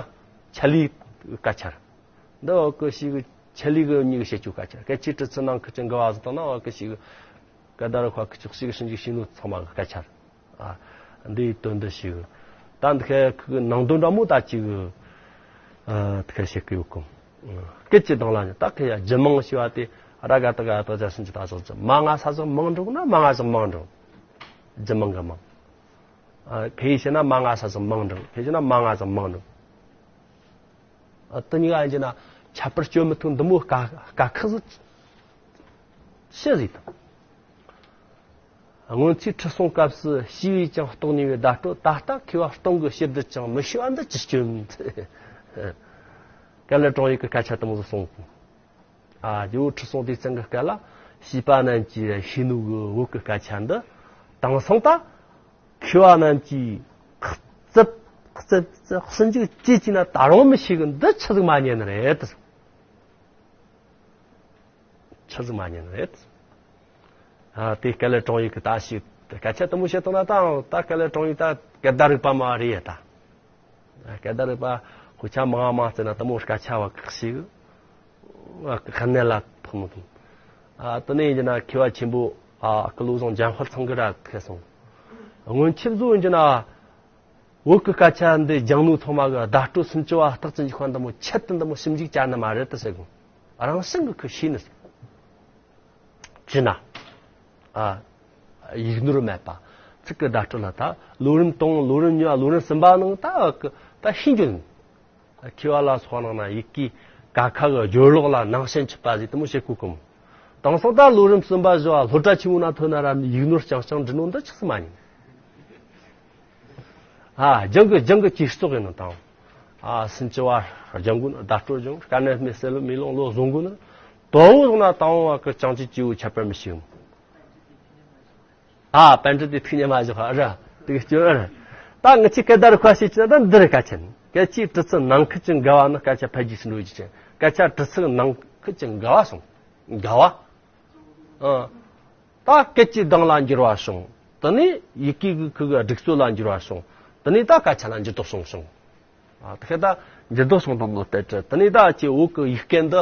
ཆེད་ལས་སྐད་ཆ་རེད། འདི་འོག་གི་ཞིག་གི་ཆེད་ལས་གི་མྱི་གི་བཤད་རྒྱུ་སྐད་ཆ་རེད། སྐད་ཆའི་གྲུ་ཚུལ་ནང་ཁུལ་གྱི་འགལ་བ་ཟེར་དང་ན་འོག་གི་ཞིག་གི་སྐད་བརྡ་རིག་པ་ཁུ་ཆོ་ཞིག་གི་ཞིབ་འཇུག་བྱས་ནོ་ཚང་མ་གི་སྐད་ཆ་རེད། ཨ། འདིའི་དོན་འདི་ཞིག་ད་འདི་ཁའི་ཁུ་གི་ནང་དོན་འདྲ་མོ་ད་ཅིག་གི། ཨ། འདི་ཁའི་བཤད་གི་ཡོད་གི། སྐད་ཀྱི་གདངས་ལ་ནི་ད་ཁའི་ཡ་རྒྱུད་མང་ཞེས་པ་དེ་ར་ག་ཏ་ག་ཏ་ཇ་ཞབས་ཀྱུ་ད་ཞབས་ཀྱུ་མ་ང་ས་ཞབས་མང་འགྲོ་ན་མ་ང་ཞབས་མང་འགྲོ། རྒྱུད་མང་གི་མང་། ཨ། ཁའི་བཤད་ན་མ་ང་ས་ཞབས་མང་འགྲོ། ཁའི་བཤད་ན་མ་ང་ཞབས་མང་འགྲོ། ཨ། དེ་གཉིས་ཀ་ཡིན་གྱི་ན་ཁྱད་པར་གཅོད་མི་ཐུབ། འདི་མོ་དཀའ་དཀའ་ཁག་ཟིག་ཤི་ཟིག་དང་། སྔོན་ཆད་ཁྲི་སྲོང་སྐབས་སུ་ཞི་བས་ཀྱང་རྟོགས་ནུས་པའི་བརྡ་སྤྲོད། ད་ལྟ་མཁས་པ་སྟོང་གིས་ཞིབ་ཏུ་ཀྱང་མི་ཤེས་པ་འདི་ཅི་སྐྱོན། དཀའ་ལས་དྲུང་ཡིག་གི་སྐད་ཆ་དེ་མོ་ཟིག་གསུངས་གོ། ཨ། རྒྱལ་པོ་ཁྲི་སྲོང་ལྡེ་བཙན་གྱི་སྐབས་ལ་བྱིས་པ་རྣམས་ཀྱིས་ཤེས་ནུས་ཀྱི་བོད་ཀྱི་སྐད་ཆ་འདི་དེང་སང་ད་མཁས་པ་རྣམས་ཀྱིས་རྩིབ་རྩིབ་རྩིབ་ཟིན་ཅིག་ཅིག་བྱས་ན་ད་རུང་མི་ཤེས་གི། འདི་ཆི་ཟིག་མ་ཉན་ནི་རེད། ཆི་ཟིག་མ་ཉན་ནི་རེད། ཨ། དེ་དཀའ་ལས་དྲུང་ཡིག་གི་ད་ཞིག་སྐད་ཆ་དེ་མོ་བཤད་བཏང་ན་ད་ད་དཀའ་ལས་དྲུང་ཡིག་ད་སྐད་བརྡ་རིག་པ་མ་རེད་ཡ་ད། སྐད་བརྡ་རིག་པ་དཔེ་ཆ་མང་མང་བརྩིས་ན་དེ་མོ་སྐད་ཆ་བ་ཁག་ཞིག་ཁ་ནས་ལ་ཕོག་མི་ཐུབ། ཨ། དེ་ནས་ཡིན་གྱི་ན་མཁས་པ་ཆེན་པོ། ཨ། སྐུ་བློ་བཟང་འཇམ་དཔལ་ཚང་གིས་ར་ཁས་སོང་། སྔོན་ཆད་བཟོ་ཡིན་གྱི་ན་བོད་ཀྱི་སྐད་ཆ་འདི་སྦྱང་ནོ་ཚང་མ་གི་བརྡ་སྤྲོད་སུམ་ཅུ་པ་རྟགས་ཅན་གྱི་ཁོ་འདི་མོ་ཆེད་དུ་འདི་མོ་ཞིབ་འཇུག་བྱས་ནི་མ་རེད་དུ་ཟེར་གོ། རང་བཞིན་གྱི་ཁོས་ཤེས་ནི་ཟེར། བྱས་ན། ཨ། ཡིག་ནོར་མེད་པ། ཚིག་གི་བརྡ་སྤྲོད་ལ་ད་ལོ་རིམ་དང་ལོ་རིམ་གཉིས་པ་ལོ་རིམ་གསུམ་པ་ནང་ད་ད་ཤེས་རྒྱུ་ནི། མཁས་པ་ལ་སོགས་རྣམས་ན་ཡི་གེ་ཀ་ཁ་གི་སྦྱོར་ཀློག་ལ་ནང་བྱན་ཆུད་པ་ཟིག་དེ་མོ་བྱེད་དགོས་གི་མོ། དེང་སང་ད་ལོ་རིམ་གསུམ་པ་བཞི་བ་སློབ་གྲྭ་ཆེན་མོ་ན་ཐོན་ན་ར་ཡིག་ནོར་རྐྱང་རྐྱང་འབྲི་ནོ་འདི་ཆགས་སུ་མ་ཉན། ཨ། སྦྱང་གི་སྦྱང་གི་ཇུས་གཏོགས་ཡིན་ནོ་དང་། ཨ། སུམ་ཅུ་པ་སྦྱང་དགོས་ནི། བརྡ་སྤྲོད་སྦྱང་དགོས། དཀའ་གནད་སྨྲས་གསལ་ལོ་མེ་ལོང་བློ་བཟུང་དགོས་ནི། དོ་བོ་བཟུང་ན་དང་བོ་བ་གི་ཅང་ཅི་ཅི་བོ་ཁྱད་པར་མི་ཤེས་མོ། ཨ། པཎ་ཌི་ཏའི་ཐུགས་ཉམས་མ་བཞག་པ་ར། དེ་གི་སྐྱོན་ར། ད་ང་ཚོས་སྐད་བརྡ་རིག་པ་ཤེས་ཀྱི་ན་ད་འདི་རེད་གལ་ཆེན། སྐད་ཆའི་གྲུ་ཚུལ་ནང་ཁུལ་གྱི་འགལ་བ་ནི་སྐད་ཆ་འཕེལ་རྒྱས་སུ་འགྲོ་རྒྱུ་ཅན། སྐད་ཆ་གྲུ་ཚུལ་ནང་ཁུལ་གྱི་འགལ་བ་སོང་། འགལ་བ། ཨ། ད་སྐད་ཀྱི་གདངས་ལ་འགྱུར་བ་བྱུང་། དེ་ནས་ཡི་གེ་གི་ཁུ་གི་སྒྲིག་སྲོལ་ལ་འགྱུར་བ་བྱུང་། དེ་ནས་ད་སྐད་ཆ་ལ་འགྱུར་ལྡོག་བྱུང་བྱུང་། ཨ། དེ་ད་འགྱུར་ལྡོག་བྱུང་དང་ནོ་སྟེ་དྲི། དེ་ནས་ད་ཅི་བོད་ཀྱི་ཡིག་སྐད་འདི་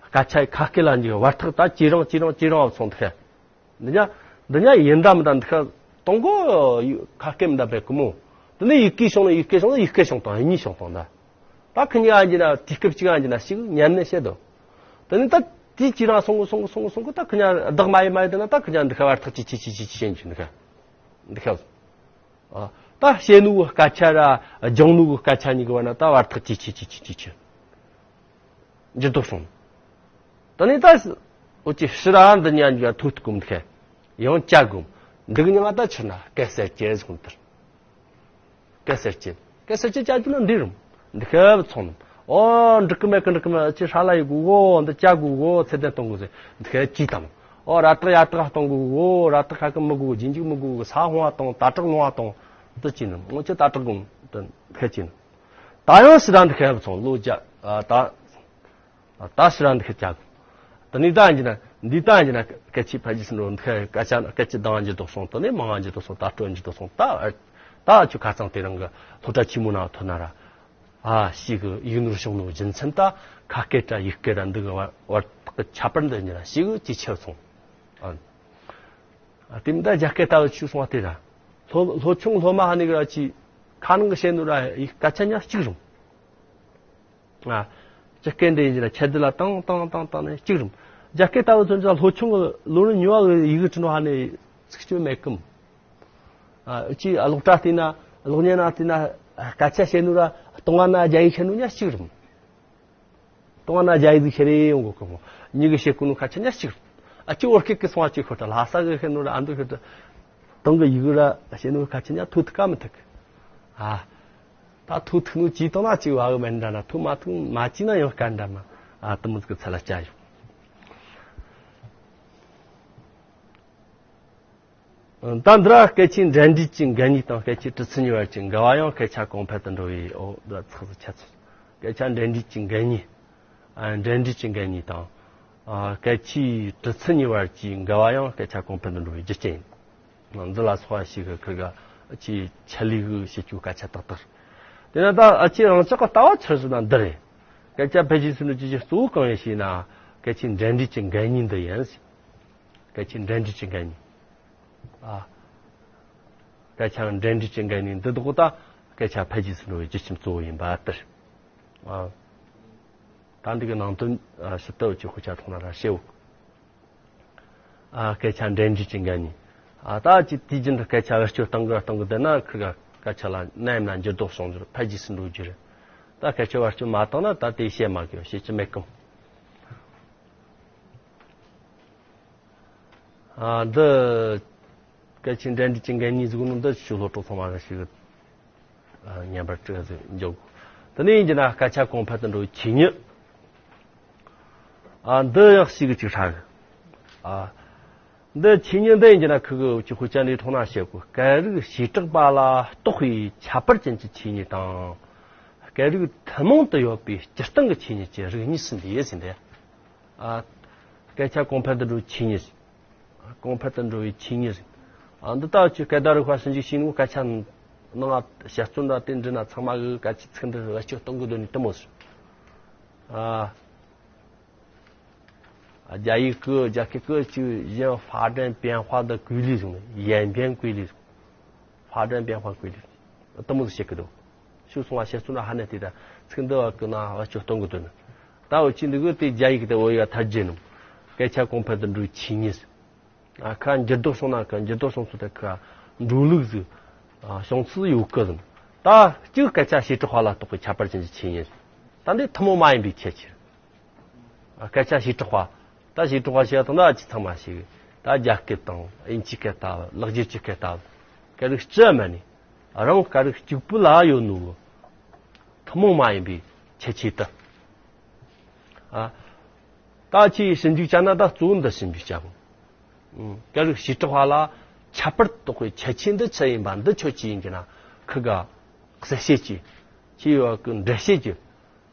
སྐད་ཆ་ཁ་སྐད་ལ་འགྱུར་བར་ཐག་ད་ཇེ་རིང་ཇེ་རིང་ཇེ་རིང་བ་སོང་། དེ་འདི་ཉ་འདི་ཉ་ཡིན་ད་མི་ད་འདི་ཁ་གཏོང་གོ། ཁ་སྐད་མི་ད་བས་ཀི་མོ། དེ་ནས་ཡི་གེ་བྱུང་ན་ཡི་གེ་བྱུང་ན་ཡི་གེ་བྱུང་དང་གཉིས་བྱུང་དང་ད། ད་ཁི་གཉིས་ཨ་འཇི་ན་དུས་སྐབས་གཅིག་ཨ་འཇི་ན་ཞིག་ཉན་ནས་བཤད་དོ། དེ་ནས་ད་དེ་ཅི་རང་སོང་གི་སོང་གི་སོང་གི་སོང་གི་ད་ཁི་གཉིས་བདག་མ་ཡི་མ་ཡི་དེ་ན་ད་ཁི་གཉིས་འདི་ཁ་བར་ཐག་ཅི་ཅི་ཅི་ཅི་ཅི་བྱེད་འཇུ་འདི་ཁ་འདི་ཁ། ཨ། ད་བཤད་ནུས་སྐད་ཆ་ར་སྦྱང་ནུས་སྐད་ཆ་གཉིས་ཀྱི་བར་ན་ད་བར་ཐག་ཅི་ཅི་ཅི་ཅི་ཅི་ཅི་འགྱུར་ལྡོག་སོང་། ད་ནི་ད་འུ་ཅི་ཕྱི་ར་འདི་ཉ་འཇུ་ཐུག་ཐུག་གུམ་འདི་ཁ་ཡང་བཅའ་གུམ། འདི་གི་ཉ་ང་ད་ཕྱིར་ན་སྐད་གསལ་བྱེད་ཟེར་གུམ་དེར། སྐད་གསལ་བྱེད། སྐད་གསལ་བྱེད་བྱ་རྒྱུ་ན་འདི་རུང་འདི་ཁབ་ཚོང་ནམ། ཨོ་འགྲིག་གི་མེད་གི་འགྲིག་གི་མེད་ཅི་ཧྲ་ལ་ཡི་གུ་གོ་འདི་བཅའ་གུ་གོ་ཚེ་བརྟན་གཏོང་གུ་ཟེར་འདི་ཁབ་ཅི་དང་། ཨོ་ར་ཏག་ཡ་ཏག་གཏོང་གུ་གོ་ར་ཏག་ཁ་གི་མི་གུ་གོ་ཇིན་ཇིག་མི་གུ་གོ་ས་ཧོང་བ་གཏོང་ད་དྲག་ལོང་བ་གཏོང་འདི་ཅི་ནམ། ཨོ་ཅི་ད་དྲག་གུ་འདི་ཁབ་ཅི་ནམ། ད་ཡང་སི་ད་འདི་ཁབ་ཚོང་ལོ་བརྒྱ་ད། ད་ཕྱིར་ར་འདི་ཁ་བཅའ་གི། དེ་ནས་ད་འཇི་ན་ འདི་ལྟ་ཡིན་ན་སྐད་ཆའི་ཕ་རྗེས་སུ་འགྲོ་འདི་སྐད་ཆ་སྐད་ཆའི་གདངས་འགྱུར་ལྡོག་སོང་དུ་ནས་མང་ང་འགྱུར་ལྡོག་སོང་ད་སྤྲོ་འགྱུར་ལྡོག་སོང་ད་ད་ཆུ་ཁ་ཚང་དེ་རང་གི་སློབ་གྲྭ་ཆེན་མོ་ནང་ཐོན་ན་ར། ཨ་ཞིག་གི་ཡིག་ནོར་བྱུང་ནོ་རྒྱུ་མཚན་ད་ཁ་སྐད་དྲ་ཡིག་སྐད་ར་འདི་གི་བར་བར་དག་གི་ཁྱད་པར་འདི་ཉིད་ལ་ཞིག་གི་ཇེ་ཆེར་སོང་། ཨ་དེ་མི་ད་རྒྱ་སྐད་ལྟ་བུ་ཆུ་སོང་བ་དེ་ར། སློབ་སློབ་ཆུང་སློབ་མ་ཧ་ནི་གི་ར་ཆི་ཁ་ནང་གི་བཤད་ནོ་ར་ཡིག་སྐད་ཆ་ཉག་གཅིག་རུང་། ཨ། སྤྱི་སྐད་འདི་ཡིན་ན་ཁྱད་དུ་ལ་ཏང་ཏང་ཏང་ཏང་ནས་གཅིག་རུང་། རྒྱ་སྐད་ལྟ་བུ་ཚོ་ཚོ་སློབ་ཆུང་གི་ལོ་རིམ་ཉུང་བ་གི་ཡི་གེ་འབྲི་ནོ་ཧ་ནས་ཚིག་སྐྱོན་མེད་གམ། ཨ་ཅི་ཨ་སློབ་གྲྭ་བལྟས་ན་སློབ་གཉེར་ནང་བལྟས་ན་སྐད་ཆ་བཤད་ནོ་ར་སྟོང་བ་ན་རྒྱ་ཡིག་བཤད་ནོ་ཉག་གཅིག་རུང་། སྟོང་བ་ན་རྒྱ་ཡིག་ཟིག་བཤད་རེ་ཡོང་གོ་གི་མོ། མྱི་གི་བཤད་གོ་ནོ་སྐད་ཆ་ཉག་གཅིག་རུང་། ཨ་ཅི་བོད་སྐད་ཀྱི་སོང་བ་ཅིག་ཤོད་དྲ་ལྷ་ས་གི་བཤད་ནོ་ར་ཨ་འདུ་ཤོད་དྲ་སྟོང་གི་ཡི་གེ་ར་བཤད་ནོ་སྐད་ཆ་ཉག་ཐུག་ཐུག་ག་མི་ཐུག་གི། ཨ། ད་ཐུག་ཐུག་ནོ་ཅི་ཏང་ན་ཅི་བ་གི་མེད་འདྲ་ན་ཐུག་མ་ཐུག་མ་ཅི་ན་ཡང་དཀའ་འདྲ་མ། ཨ་དུ་མུ་ཟིག་ཚ་ལ་ཅ་ཡོད། ད་འདི་ར་སྐད་ཆའི་འབྲེལ་འདྲིས་ཀྱི་འགལ་ཉེས་དང་སྐད་ཆའི་གྲུབ་ཚུལ་གཉིས་བར་གྱི་འགལ་བ་ཡང་སྐད་ཆ་གོང་འཕེལ་དུ་འགྲོ་བའི་འོ་འདི་ཚགས་སུ་ཆད་སོང་། སྐད་ཆ་འབྲེལ་འདྲིས་ཀྱི་འགལ་ཉེས། ཨ་འབྲེལ་འདྲིས་ཀྱི་འགལ་ཉེས་དང་། ཨ་སྐད་ཆའི་གྲུབ་ཚུལ་གཉིས་བར་གྱི་འགལ་བ་ཡང་སྐད་ཆ་གོང་འཕེལ་དུ་འགྲོ་བའི་རྒྱུ་རྐྱེན་ཡིན། འདི་ལ་སོགས་པ་ཞིག་གི་ཁུར་ག་ཆེ་ཆེ་ལི་གི་བྱེད་རྒྱུ་སྐད་ཆ་ཏག་ཏག་དེ་ན་ད་ཨ་ཆེ་རང་ཅག་གི་ལྟ་བ་ཆི་ཟིག་ན་འདི་རེད། སྐད་ཆ་ཕལ་ཆེར་སུ་ནི་ཅི་ཞིག་གཙོ་བོ་གང་ཡིན་ཞེ་ན་སྐད་ཆའི་འབྲེལ་འདྲིས་ཀྱི་འགལ་ཉེས་འདི་ཡིན། སྐད་ཆའི་འབྲེལ་འདྲིས་ཀྱི་འགལ་ཉེས། ཨ། སྐད་ཆ་འབྲེལ་འདྲིས་ཀྱི་འགལ་ཉེས་འདི་དག་ད་སྐད་ཆ་ཕལ་ཆེར་སུ་འགྲོ་བའི་རྒྱུ་རྐྱེན་གཙོ་བོ་ཡིན་པ་ལྟར། ཨ། ད་འདི་གི་ནང་དོན་ཨ་ཞིབ་ལྟ་བུ་ཅིག་ཤོད་ཆ་ཐོག་ན་ར་ཤེའོ། ཨ་སྐད་ཆ་འབྲེལ་འདྲིས་ཀྱི་འགལ་ཉེས། ཨ་ད་ཅི་དུས་རྒྱུན་དུ་སྐད་ཆ་བེད་སྤྱོད་གཏང་གི་གཏང་གི་བསྡད་ན་ཁུར་ག་སྐད་ཆ་ལ་ནམ་ཡིན་ན་འགྱུར་ལྡོག་བྱུང་རྒྱུ་རེད། ཕལ་རྒྱས་སུ་འགྲོ་རྒྱུ་རེད། ད་སྐད་ཆ་བེད་སྤྱོད་མ་བཏང་ན་ད་དེ་བཤད་མ་དགོས་བཤད་རྒྱུ་མེད་གམ། ཨ་འདི་སྐད་ཆའི་འབྲེལ་འདྲིས་ཀྱི་འགལ་ཉེས་ཟིག་ནི་འདི་ཆུ་སློབ་གྲོགས་ཚང་མ་གི་ཞིག་ཨ་ཉན་པར་སྤྲད་ཟིག་འཇོག་དེ་ནས་ཡིན་གྱི་ན་སྐད་ཆ་གོང་འཕེལ་དུ་འགྲོ་བའི་ཆོས་ཉིད། ཨ་འདི་ཡང་ཞིག་གི་ཅིག་ཧྲ་གི། ཨ་འདི་ཆོས་ཉིད་འདི་ཡིན་གྱི་ན་ཁུ་གི་ཅིག་ཧུ་ཅན་ལས་མཐོང་ན་བཤད་གོ་སྐད་རིགས་བྱེ་བྲག་པ་ལ་གཏོགས་པའི་ཁྱད་པར་ཅན་གྱི་ཆོས་ཉིད་དང་། སྐད་རིགས་ཐུན་མོང་དུ་ཡོད་པའི་སྤྱིར་བཏང་གི་ཆོས་ཉིད་ཀྱི་རིགས་གཉིས་སུ་འདུས་ཟིན་ཏེ། ཨ། སྐད་ཆ་གོང་འཕེལ་དུ་འགྲོ་བའི་ཆོས་ཉིད། གོང་འཕེལ་དུ་འགྲོ་བའི་ཆོས་ཉིད། ཨ་འདི་ལྟ་བུ་ཅིག་སྐད་བརྡ་རིག་པ་ཞིབ་འཇུག་བྱས་ནས་སྐད་ཆ་ནང་ལ་དཔྱད་རྩོམ་འདྲ་དེ་འབྲི་ན་ཚང་མ་གི་སྐད་ཆའི་ཚིག་འདི་བེད་སྤྱོད་གཏོང་གི་འདོད་ནི་དེ་མོ་ཟིག་ཨ། རྒྱ་ཡིག་གི་རྒྱ་སྐད་གི་ཅིག་གཞན་发展变化的规律ཟེར་ནི་演变规律ཟེར།发展变化规律དེ་མོ་ཟིག་བཤད་གི་འདུག་ཤུགས་སོང་བ་བཤད་ཚུལ་ན་ཧ་ནས་དེ་ད་ཚིག་འདི་བ་གི་ན་བ་ཅོ་གཏོང་གི་འདུག་ནི། ད་འུ་ཅི་འདི་གི་དེ་རྒྱ་ཡིག་དེ་འོ་ཡ་ཐར་རྒྱུ་ནི། སྐད་ཆ་གོང་འཕེལ་དུ་འགྲོའི་ཆོས་ཉིད། ཨ་ཁ་འགྱུར་ལྡོག་བྱུང་ན་ཁ་འགྱུར་ལྡོག་བྱུང་ཚུལ་དེ་ཁ་འགྲོ་ལུགས་ཟིག་ཨ་བྱུང་ཚུལ་ཡོད་གི་ཟིན། ད་གཅིག་སྐད་ཆ་བྱེ་བྲག་པ་ལ་གཏོགས་པའི་ཁྱད་པར་ཅན་གྱི་ཆོས་ཉིད། ད་འདི་ཐུན་མོང་མ་ཡིན་པའི་ཁྱད་ཆོས། སྐད་ཆ་བྱེ་བྲག་པ། ད་བྱེ་བྲག་པ་ཞེས་དང་ད་ཅི་ཚང་མ་ཞིག་ད་རྒྱ་སྐད་དང་དབྱིན་ཇི་སྐད་ལྟ་བུ་ལེགས་སྦྱར་གྱི་སྐད་ལྟ་བུ། སྐད་རིགས་སྤྱི་མ་ནི། རང་སྐད་རིགས་གཅིག་པུ་ལ་ཡོད་ནོ། ཐུན་མོང་མ་ཡིན་པའི་ཁྱད་ཆོས་དུ། ཨ། ད་ཅི་ཞིབ་འཇུག་བྱ་ན་ད་གཙོ་བོ་འདི་ཞིབ་འཇུག་བྱ་དགོས། སྐད་རིགས་བྱེ་བྲག་པ་ལ་ཁྱད་པར་དུ་གཏོགས་པའི་ཁྱད་ཆོས་འདི་ཆི་ཡིན་པ་འདི་ཁྱོད་ཅི་ཡིན་གྱི་ན་ཁུ་ག་གསལ་བཤད་ཀྱི་ཁྱི་ཡོད་གི་འགྲེལ་བཤད་ཀྱི་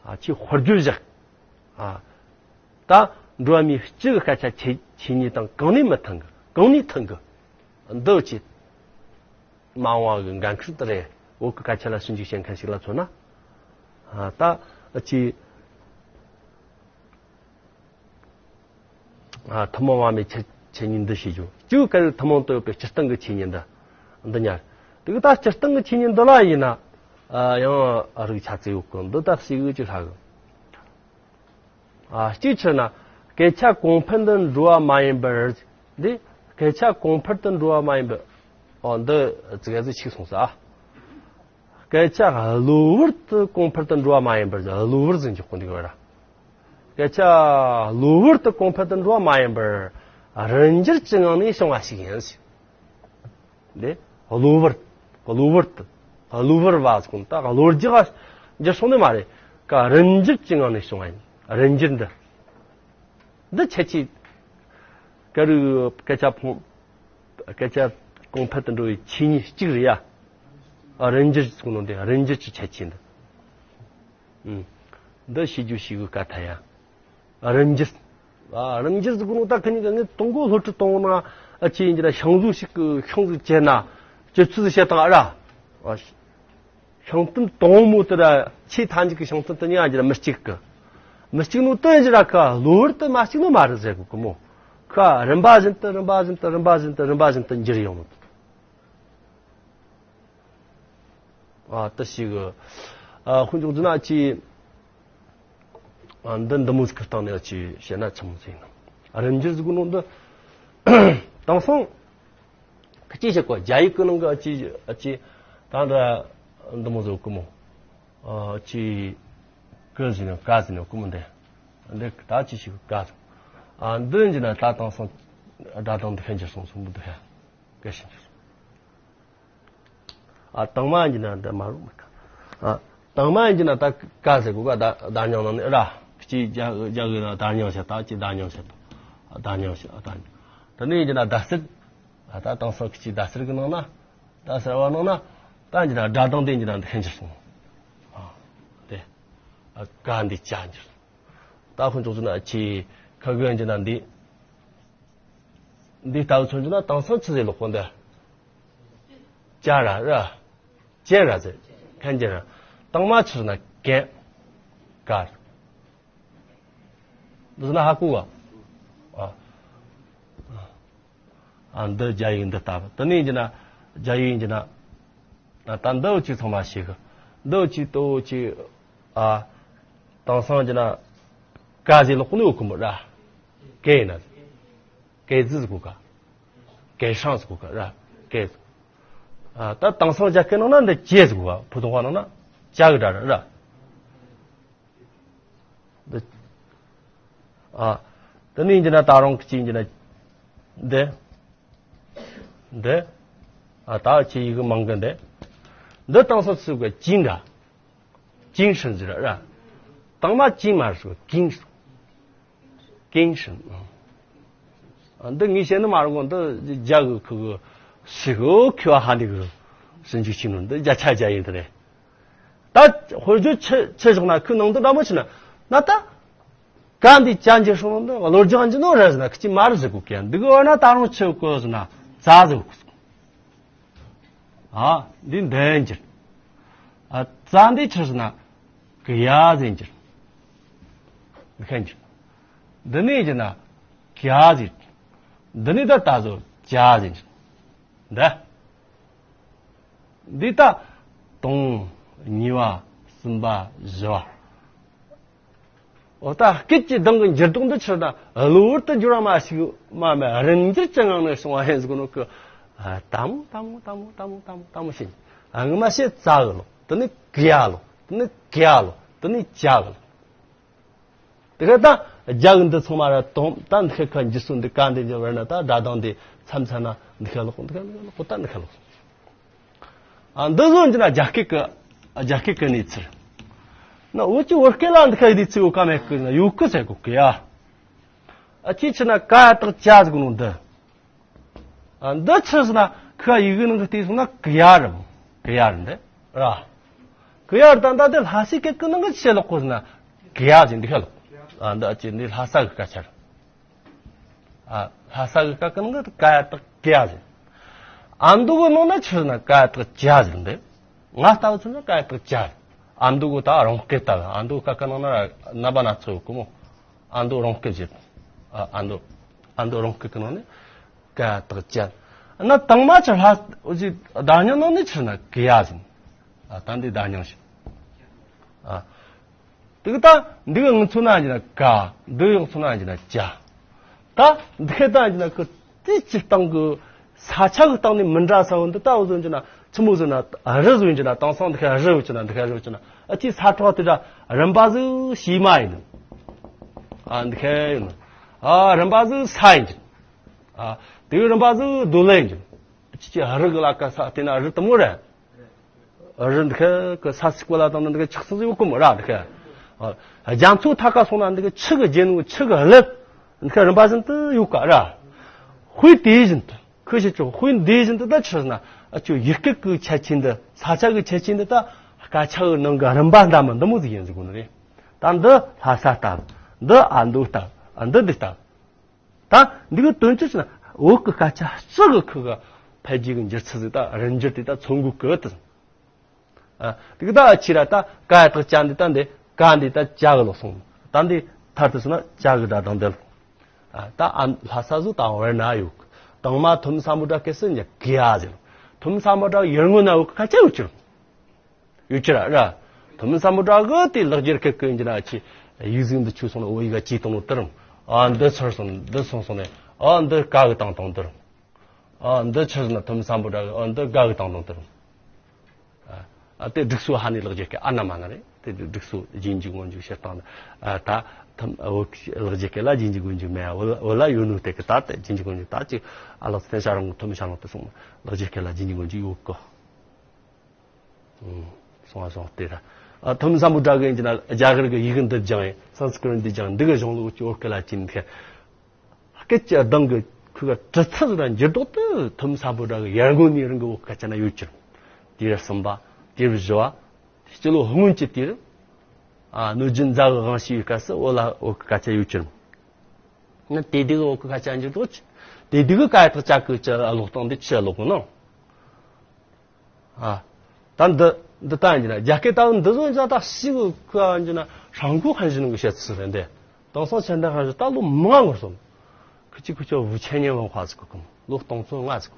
ཨ་ཁྱི་དཔེར་བརྗོད་བཞག་ཨ། ད་འགྲོ་བ་མིའི་སྤྱི་གི་སྐད་ཆ་ཆེ་ཆེ་ཉིད་དང་གང་ནས་མི་མཐུན་གི་གང་ནས་མཐུན་གི་འདི་ཆེ། མ་འོངས་པ་གི་འགན་ཁུར་དེ་རེད། བོད་གི་སྐད་ཆ་ལ་ཞིབ་འཇུག་བྱེད་མཁན་ཞིག་ལ་མཚོན་ན། ཨ་ད་ཨ་ཅི། ཨ་ཐུན་མོང་མ་མའི་ཆོས་ཆོས་ཉིད་འདི་ཤེས་རྒྱུ། གཅིག་ག་རེ་ཐུན་མོང་དུ་ཡོད་པའི་སྤྱིར་བཏང་གི་ཆོས་ཉིད་འདི། འདི་ཉར། དེ་གི་ད་སྤྱིར་བཏང་གི་ཆོས་ཉིད་འདི་ལ་ཡིན་ན། ཨ་ཡང་ཨ་རིགས་ཆ་ཚིག་ཡོད་གི་འདི་ད་ཞིག་གི་ཅིག་ཧྲ་གི་ཨ་གཅིག་ཆི་ན། སྐད་ཆ་གོང་འཕེལ་དུ་འགྲོ་བ་མ་ཡིན་པར། འདི། སྐད་ཆ་གོང་འཕེལ་དུ་འགྲོ་བ་མ་ཡིན་པར། ཨོ་འདི་ཙི་ག་ཟིག་ཆིག་སོང་ས། སྐད་ཆ་གློ་བུར་དུ་གོང་འཕེལ་དུ་འགྲོ་བ་མ་ཡིན་པར་གློ་བུར་ཟིག་འཇོག་གོ་འདུག་བ་ར། སྐད་ཆ་གློ་བུར་དུ་གོང་འཕེལ་དུ་འགྲོ་བ་མ་ཡིན་པར། རིན་འགྱུར་གྱི་ངང་ནས་བྱུང་བ་ཞིག་ཡིན། འདི་གློ་བུར། གློ་བུར་དུ། གློ་བུར་བ་ཟེར་གོ་ད་གློ་རྒྱག་འགྱུར་སོང་ནི་མ་རེད། ཀ་རིན་འགྱུར་གྱི་ངང་ནས་བྱུང་བ་ཡིན། རིན་འགྱུར་འདི། འདི་ཁྱད་ཆོས། སྐད་རིགས་སྐད་ཆ་ཕོངས། སྐད་ཆ་གོང་འཕེལ་དུ་འགྲོ་བའི་ཆོས་ཉིད་གཅིག་རེད་ཡ། རིན་འགྱུར་ཟེར་གོ་ནོ་འདི་རིན་འགྱུར་གྱི་ཁྱད་ཆོས་འདི། འདི་ཤེས་རྒྱུ་ཞིག་གི་དཀའ་ཐལ་ཡ། རིན་འགྱུར། ཨ། རིམ་འགྱུར་ཟེར་གོ་ནོ་ད་ཁི་གཉིས་ཀ་ངས་དང་པོ་སློབ་ཁྲིད་གཏོང་ན། ཨ། ཅི་ཡིན་གྱི་ར། ཤིང་བཟོ་ཞིག་གི་ཤིང་ཟིག་བཅད་ན་སྤྱོད་ཚུལ་ཟིག་བཤད་དང་ཨ་ར། ཨ། ཤིང་དོན་དང་མོ་དེ་ར་ཆེས་མཐའ་མཇུག་གི་ཤིང་དོན་དེ་གཉིས་ཀ་འགྱུར་མི་གཅིག་གི། མི་གཅིག་ནོ་དོན་གྱི་ར་ཁ་གློ་བུར་དུ་མ་གཅིག་ནོ་མ་རེད་ཟེར་གོ་གི་མོ། ཁ་རིམ་པ་བཞིན་དུ་རིམ་པ་བཞིན་དུ་རིམ་པ་བཞིན་དུ་རིམ་པ་བཞིན་དུ་འགྱུར་ཡོང་ནོ། ཨ། དེ་ཞིག་གི། ཨ། དཔེ་འཇོག་རྒྱུ་ན་ཅི། ཨ། འདི་འདི་མོ་ཞིག་གི་སྟེང་ནས་ཅི་བཤད་ན་ཆི་མོ་ཟིག་ཡིན་ནམ། ཨ། རིམ་འགྱུར་ཟེར་གོ་ནོ་འདི། དེང་སང་ཁི་ཅི་བཤད་གོ། རྒྱ་ཡིག་གི་ནང་གི་ཅི་ཅི་ད་འདི་འདི་མོ་ཟིག་གི་མོ། ཨ། ཅི་ཀི་ཟེར་ནས་ཀ་ཟེར་ནས་གི་མོ་འདི། འདི་ད་ཅི་ཞིག་གི་ཀ་ཟེར། ཨ། འདི་འགྱུར་ན་ད་དེང་སང་སྒྲ་གདངས་འདི་ཁ་འགྱུར་སོང་སོང་འདི་ཁ་ཀི་ཞིག་འགྱུར་སོང་། ཨ། དང་མ་ཡིན་ན་འདི་མ་རུང་མི་ཁ། ཨ། དང་མ་ཡིན་ན་ད་ཀ་ཟེར་གོ་ག། ད་བརྡ་རྙིང་ནང་ནས་ར། གཅིག་རྒྱ་རྒྱ་གི་ན་བརྡ་རྙིང་བྱས། ད་གཅིག་བརྡ་རྙིང་བྱས་ད། བརྡ་རྙིང་བྱས། བརྡ་རྙིང་། དེ་ནས་ཡིན་ན་ཟླ་ཟེར། ཨ། ད་དེང་སང་གཅིག་ཟླ་ཟེར་གི་ནང་ན། ཟླ་ཟེར་བ་ནང་ན། ད་ཡིན་ན་སྒྲ་གདངས་དེ་ཡིན་ན་འདི་ཧན་གྱི་སོང་། ཨ། དེ། ཨ། ཀ་འདི་ཅ་འགྱུར། ད་དཔེ་འཇོག་རྒྱུ་ན་ཅི། ཁ་གི་ཡིན་ན་འདི། འདི་ལྟ་བུ་མཚོན་རྒྱུ་ན་དེང་སང་ཆི་ཟེར་ལོག་གོ་འདི། ཅ་ར་ར། ཅེ་ར་ཟེར། ཁན་ཅེ་ར། དང་མ་ཆི་ཟེར་ན་ཀེ། ཀར། འདི་ཟེར་ན་ཧ་གོ་ག། ཨ། ཨ། འདི་རྒྱ་ཡིག་འདི་ལྟ་བུ། དེ་ནས་ཡིན་ན་རྒྱ་ཡིག་ཡིན་ན། ད་འདི་འུ་ཅི་ཚང་མ་ཤེས་གི། འདི་འུ་ཅི་ཏོ་འུ་ཅི། ཨ། དེང་སང་ཡིན་ན་ཀ་ཟེར་ལོག་གོ་ནི་ཡོད་གི་མོ་ར། ཀེ་ཡིན་ན། ཀེ་ཟི་ཟེར་གོ་ག། ཀེ་ཧྲང་ཟེར་གོ་ག་ར། ཀེ་ཟེར། ཨ། ད་དེང་སང་རྒྱ་སྐད་ནང་ན་འདི་ཅེ་ཟེར་གོ་ག། ཕུ་ཐུང་བ་ནང་ན་ཅ་གི་སྒྲ་ར་ར། འདི། ཨ། དེ་ནས་ཡིན་ན་ད་རུང་གཅིག་ཡིན་ན། འདི། འདི། ཨ། ད་ཅི་ཡིག་མང་གི་འདི། འདི་དེང་སང་ཚུགས་གི་ཅིང་ག། ཅིང་ཧྲིན་ཟེར་ར། དང་མ་ཅིང་མ་རེད། ཀིང་། ཀིང་ཧྲིན། ཨ། འདི་ངས་བཤད་ནི་མ་རེད་གོ། འདི་རྒྱ་གི་ཁུ་གི་ཞིག་གི་ཁུ་བ་ཧ་འདི་གི་ཞིབ་འཇུག་བྱས་ནོ། འདི་བརྒྱ་ཆ་བརྒྱ་ཡིན་དེ་རེད། ད་དཔེ་བརྗོད་ཆི་ཆི་བཞག་ན་ཁོའི་ནང་དུ་འདྲ་མོ་ཆི་ན་ན་ད། ཀ་འདི་ཅ་འགྱུར་སོང་ནོ་འདི་བློ་རྒྱག་འགྱུར་ནོ་རེད་ཟེར་ན་ཁི་ཅི་མ་རེད་ཟེར་གོ་གི། འདི་གི་འོ་ན་ད་རུང་ཆི་གོ་ཟེར་ན་ཙ་ཟེར་གོ། ཨ། འདི་འདི་འགྱུར། ཨ། ཙ་འདི་ཆི་ཟེར་ན་ཀི་ཡ་ཟེར་འགྱུར། འདི་ཁ་འགྱུར། འདི་ནས་འགྱུར་ན་ཀྱ་ཟེར། འདི་ནས་ད་ད་ཟོ་ཅ་ཟེར་འགྱུར། འདི། འདི་ད་དང་པོ། གཉིས་པ། གསུམ་པ། བཞི་པ། འོ་ད་སྐད་ཀྱི་གདངས་ཀྱི་འགྱུར་ལྡོག་འདི་ཆི་ན་གློ་བུར་དུ་འགྱུར་བ་མ་ཞིག་མ་མེད། རིམ་འགྱུར་གྱི་ངང་ནས་བྱུང་བ་ཡིན་ཟེར་གོ་ནོ་གི། ཨ། ད་མོ་ད་མོ་ད་མོ་ད་མོ་ད་མོ་ད་མོ་ཞིག། ཨ། སྔ་མ་ཞེས་ཙ་གི་ལོག། དེ་ནས་ཀི་ཡ་ལོག། དེ་ནས་ཀི་ཡ་ལོག། དེ་ནས་ཅ་གི་ལོག། དེ་ག་ད་རྒྱ་གི་འདི་ཚང་མ་ར་དང་ད་འདི་ཁ་ཁ་འཇུ་སོང་། འདི་ཀ་འདི་འཇུ་བར་ན་ད་སྒྲ་གདངས་འདི་མཚམས་མཚམས་ན་འདི་ཁ་ལོག། འདི་ཁ་འདི་ཁ་ལོག། ད་འདི་ཁ་ལོག། ཨ། འདི་ཟོ་འདི་ན་རྒྱ་སྐད་ཀྱི་རྒྱ་སྐད་ཀྱི་གནས་ཚུལ། ན་འུ་ཅི་བོད་སྐད་ལ་འདི་ཁ་འདི་ཚིག་ཡོད་ཀ་མེད་ཀི་ན་ཡོད་ཀི་ཟེར་གོ་ཀི་ཡ། ཨ། ཅི་ཆི་ན་ཀ་ཡ་བཏགས་ཅ་ཟེར་གོ་ནོ་འདི། ཨ། འདི་ཆི་ཟེར་ན་ཁ་ཡི་གེ་ནང་གི་བལྟས་སོང་ན་ཀི་ཡ་རེད། ཀི་ཡ་རེད་འདི་ར། ཀི་ཡ་རེད། ད་ད་འདི་ལྷ་སའི་སྐད་ཀྱི་ནང་གི་ཆི་ལོག་གོ་ཟེར་ན་ཀི་ཡ་ཟེར་འདི་ཁ་ལོག། ཨ། འདི་ཨ་ཅེ་འདི་ལྷ་ས་གི་སྐད་ཆ་རེད། ཨ། ལྷ་ས་གི་སྐད་ཀྱི་ནང་གི་ཀ་ཡ་བཏགས་ཀི་ཡ་ཟེར། ཨ་མདོ་གི་ནང་ན་ཆི་ཟེར་ན་ཀ་ཡ་བཏགས་ཅ་ཟེར་འདི། ང་ལྟ་བུ་ཚོ་ན་ཀ་ཡ་བཏགས་ཅ་ཟེར། ཨ་མདོ་གི་ད་རང་སྐད་ལྟ་བུ། ཨ་མདོ་སྐད་ཀྱི་ནང་ན་རྣམ་པ་སྣ་ཚོགས་ཡོད་གི་མོ། ཨ་མདོ་རང་སྐད་བརྗོད། ཨ། ཨ་མདོ། ཨ་མདོ་རང་སྐད་ཀྱི་ནང་ནས་ཀ་ཡ་བཏགས་ཅ། ན་དང་མ་ཆི་ལྷ་འུ་ཅི་བརྡ་རྙིང་ནང་ནས་ཆི་ན་ཀི་ཡ་ཟེར། ཨ། ད་འདི་བརྡ་རྙིང་ཞིག། ཨ། དེ་གི་ད་འདི་གི་ངི་ཚོ་ན་ཡིན་ན་ཀ། འདི་ཡོག་ཚོ་ན་ཡིན་ན་ཅ། ད་འདི་ཁ་ད་ཡིན་ན་ཀི་དེ་སྤྱིར་བཏང་གི་ས་ཆ་གི་སྟེང་ནས་མི་འདྲ་ས་བོ་འདི་ད་འུ་ཟོ་ཡིན་ན་ཆི་མོ་ཟེར་ན་རི་ཟོ་ཡིན་ན་དེང་སང་འདི་ཁ་རི་བོ་ཆི་ན་འདི་ཁ་རི་བོ་ཆི་ན། ཨ། ཅི་ས་ཁྲ་དེ་ད་རིམ་པ་ཟིག་ཕྱེ་མ་ཡིན་ནམ། ཨ། འདི་ཁ་ཡིན་ནམ། ཨ། རིམ་པ་ཟིག་ས་ཡིན་གྱི། ཨ། དེ་གི་རིམ་པ་ཟིག་རྡོ་ལེན་གྱི། ཅི་ཅི་རི་གི་ལ་ཀ་ས་དེ་ན་རི་དེ་མོ་རེད། རི་འདི་ཁ་གི་ས་ཚིགས་པ་ལ་དང་འདི་ཁ་ཆགས་སུ་ཡོད་གི་མོ་ར། འདི་ཁ་རྒྱ་མཚོ་མཐའ་ཀ་སོང་ན་འདི་ཁ་ཆུ་གི་རྒྱན་ནོ་ཆུ་གི་ཀླད་འདི་ཁ་རིམ་པ་བཞིན་དུ་ཡོད་ཀ་ར། དཔེ་དེ་བཞིན་དུ་ཁོས་བཤད་ཆོག། དཔེ་འདི་བཞིན་དུ་ད་ཆི་ཟེར་ན་ཨ་ཅོ་ཡུལ་སྐད་ཀྱི་ཁྱད་ཆོས་འདི་ས་ཆ་གི་ཁྱད་ཆོས་འདི་ད་སྐད་ཆ་གི་ནང་གི་རིམ་པ་འདྲ་མི་འདི་མོ་ཟིག་ཡིན་ཟེར་གོ་ནི་རེད། ད་འདི་ལྷ་ས་ལྟ་བུ། འདི་ཨ་མདོ་ལྟ་བུ། ཨ། འདི་འདི་ལྟ། ད་འདི་གི་དོན་ཅི་ཞིག་ན་བོད་གི་སྐད་ཆ་སྤྱི་གི་ཁུ་གི་འཕེལ་རྒྱས་ཀྱི་འགྱུར་ཚུལ་ཟིག་ད་རིམ་འགྱུར་དེ་ད་མཚོན་དགོས་གི་དེ། ཨ། དེ་གི་ད་ཆི་ར་ད་ཀ་ཡ་དག་ཅ་འདི་ད་འདི་ཀ་འདི་ད་ཅ་གི་ལོག་སོང་། ད་འདི་མཐར་དུ་སོང་ན་ཅ་གི་སྒྲ་དང་འདི་ལོག་ཨ། ད་ཨ་ལྷ་ས་བཟོ་ད་བར་ན་ཡོད་གི། དང་མ་ཐུམ་སམ་བྷོ་ཊ་སྐད་སི་ཉ་གི་ཡ་ཟེར། ཐུམ་སམ་བྷོ་ཊ་ཡར་ངོ་ན་ཡོད་གི་སྐད་ཆ་ཡོད་ཀྱི་རེད། ཡོད་ཀྱི་ར་ར། ཐུམ་སམ་བྷོ་ཊ་གི་དེ་ལེགས་སྦྱར་སྐད་ཀི་ཡིན་གྱི་ན་ཆི། ཡིག་གཟུགས་འདི་ཆུ་སོང་ན་འོ་ཡི་ག་ཅི་གཏོང་ནོ་དེ་རུང་། ཨ། འདི་ཚར་སོང་འདི་སོང་སོང་ནས། ཨ། འདི་ཀ་གི་བཏང་བཏང་དེ་རུང་། ཨ། འདི་ཆི་ཟེར་ན་ཐུམ་སམ་བྷོ་ཊ་གི། ཨ། འདི་ག་གི་བཏང་བཏང་དེ་རུང་། ཨ། དེ་སྒྲིག་སྲོལ་ཧ་ནི་ལེགས་སྦྱར་སྐད་ཨ་ན་མ་ན་རེད། དེ་སྒྲིག་སྲོལ་རྗེས་འཇུག་མངོན་འཇུག་བཤད་སྟངས་ནི། ཨ། ད་ཐུམ་བོད་ཀྱི་ལེགས་སྦྱར་སྐད་ལ་རྗེས་འཇུག་མངོན་འཇུག་མེད། བོད་ལ་ཡོད་ནོ་དེ་གི་ད་དེ་རྗེས་འཇུག་མངོན་འཇུག་ད་ཅིག་ཨ་ལགས་སི་ཐན་ཤ་རང་གི་ཐུམ་ཤ་རང་དུ་སོང་། ལེགས་སྦྱར་སྐད་ལ་རྗེས་འཇུག་མངོན་འཇུག་ཡོད་གི། སོང་བ་སོང་སྟེ་ར། ཨ། ཐུམ་སམ་བྷོ་ཊ་གི་ཡིན་གྱི་ན་རྒྱ་གར་གི་ཡིག་འདི་སྦྱངས་ཡིན། སན་སི་ཀྲི་ཏ་འདི་སྦྱངས། འདི་གི་གཞུང་ལུགས་ཀྱི་བོད་སྐད་ལ་ཅི་འདི་སྐད་ཀྱི་གདངས་ཀྱི་ཁུ་ག་གྲི་ཚད་ར་འགྱུར་ལྡོག་དེ་ཐུམ་སམ་བྷོ་ཊ་གི་ཡར་ངོ་ནས་རིང་གི་བོད་སྐད་ཆ་ན་ཡོད་ཀྱི་རེད། དེ་རུ་གསུམ་པ། དེ་རུ་བཞི་བ། སྤྱི་ལོ་སྔོན་གྱི་དེ་རུ། ཨ། གནོད་སྦྱིན་རྫ་གི་དབང་ཞེས་པའི་སྐབས་སུ་བོད་ལ་བོད་སྐད་ཆ་ཡོད་ཀྱི་རེད། ན་དེ་དུས་བོད་ཀྱི་སྐད་ཆ་འགྱུར་ལྡོག་ཆི། དེ་དུས་ཀྱི་ཀ་ཡ་དག་ཅ་གི་ཅི་ཀློག་སྟངས་འདི་ཅི་ཀློག་གོ་ནོ། ཨ། ད་འདི་འདི་ལྟ་ཡིན་གྱི་ན་རྒྱ་སྐད་ལྟ་བུ་འདི་ཚོ་ཡིན་ན་ད་ཤི་གི་ཁུ་ཨ་ཡིན་གྱི་ན་ཧྲང་གོ་ཧན་ཞི་ནང་གི་བཤད་ཚུལ་རེད་འདི། དེང་སང་ཆེན་ཏན་ཧན་ཞི་ད་ལོ་མང་ང་འགོར་སོང་། ཁི་ཅི་ཁི་ཆོ་ཝུ་ཆེན་ཉེ་ཝང་ཁ་ཟིག་གི་ལོ་སྟོང་ཚོ་ལྔ་ཟིག་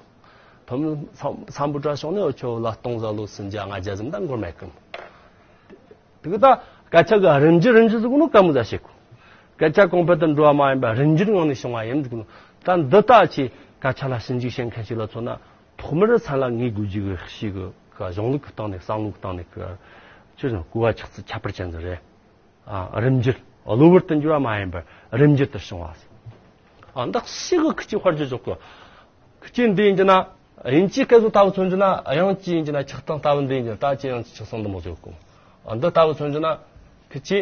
ཐོམ་སམ་སམ་བྷོ་ཊ་ཕྱོགས་ནས་འུ་ཆོ་ལ་སྟོང་ཟ་ལོ་སུམ་བརྒྱ་ལྔ་བརྒྱ་ཟིག་ད་འགོར་མེད་གི། དེ་གི་ད་སྐད་ཆ་གི་རིམ་གྱིས་རིམ་གྱིས་ཟེར་གོ་ནོ་ག་མོ་ཟ་བཤད་གོ། སྐད་ཆ་གོང་འཕེལ་དུ་འགྲོ་བ་མ་ཡིན་པར་རིམ་གྱིས་ངང་ནས་བྱུང་བ་ཡིན་ཟེར་གོ་ནོ། ད་འདི་ལྟ་ཆེ་སྐད་ཆ་ལ་ཞིབ་འཇུག་བྱེད་མཁན་ཞིག་ལ་མཚོན་ན་ཐོག་མར་སེམས་ལ་ངེས་དགོས་རྒྱུ་གི་ཤེས་གི་གཞུང་ལུགས་ཀྱི་སྟེང་ནས་བསམ་བློ་གི་སྟེང་ནས་གི་ཆོས་བྱུང་གོ་བ་ཆགས་ཚུལ་ཁྱད་པར་ཅན་ཟིག་རེད། ཨ། རིམ་གྱིས་གློ་བུར་དུ་འགྱུར་བ་མ་ཡིན་པར་རིམ་གྱིས་དུ་བྱུང་བ་ཟེར། ཨ། འདི་ཤེས་གི་ཁི་ཅི་དཔེར་བརྗོད་འཇོག་གི། ཁི་ཅི་འདི་ཡིན་གྱི་ན། དབྱིན་ཇིའི་སྐད་བཟོ་ལྟ་བུ་མཚོན་རྒྱུ་ན་དབྱངས་ཅི་ཡིན་གྱི་ན་ཆགས་སྟངས་ལྟ་བུ་འདི་ཡིན་གྱི་ན་ད་ཅི་དབྱངས་ཅི་ཆགས་སྟངས་འདི་མོ་ཟིག་གོ། ཨ། འདི་ལྟ་བུ་མཚོན་རྒྱུ་ན་ཁི་ཅི།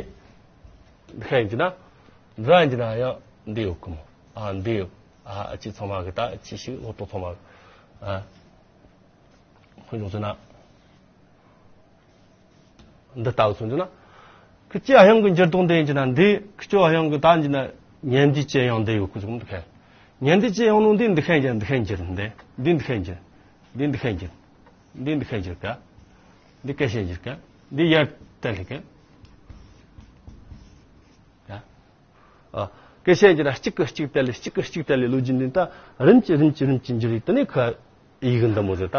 འདི་ཁ་ཡིན་གྱི་ན། འདི་ཡིན་གྱི་ན་དབྱངས་འདི་ཡོད་གི་མོ། ཨ། འདི་ཡོད། ཨ། ཅི་ཚང་མ་གི་ད་ཅི་ཞིག་ལོ་ཏོག་ཚང་མ་གི། ཨ། ཁོ་ཡོང་ཟེར་ན། འདི་ལྟ་བུ་མཚོན་རྒྱུ་ན། ཁི་ཅི་དབྱངས་ཀྱི་འགྱུར་ལྡོག་འདི་ཡིན་གྱི་ན་འདི་ཁི་ཅོ་དབྱངས་ཀྱི་ད་ཡིན་གྱི་ན་ཉན་འདི་ཅི་དབྱངས་འདི་ཡོད་གི་ཟེར་གོ་འདི་ཁ། ཉན་འདི་ཅི་དབྱངས་ནོ་འདི་འདི་ཁ་འགྱུར་འདི་ཁ་འགྱུར་འདི་འདི་འདི་ཁ་འགྱུར་འདི་འདི་ཁ་འགྱུར་འདི་འདི་ཁ་འགྱུར་ག། འདི་སྐད་བཤད་འགྱུར་ག། འདི་ཡར་དེ་ལྷི་ག། ཡ། ཨ། སྐད་བཤད་ཀྱི་ར་གཅིག་གི་གཅིག་དེ་ལས་གཅིག་གི་གཅིག་དེ་ལས་ལོ་རྒྱུས་འདི་ད་རིམ་གྱིས་རིམ་གྱིས་རིམ་གྱིས་འགྱུར་ཡི་དེ་ནས་ཁ་ཡིག་འདི་མོ་ཟེར་ད་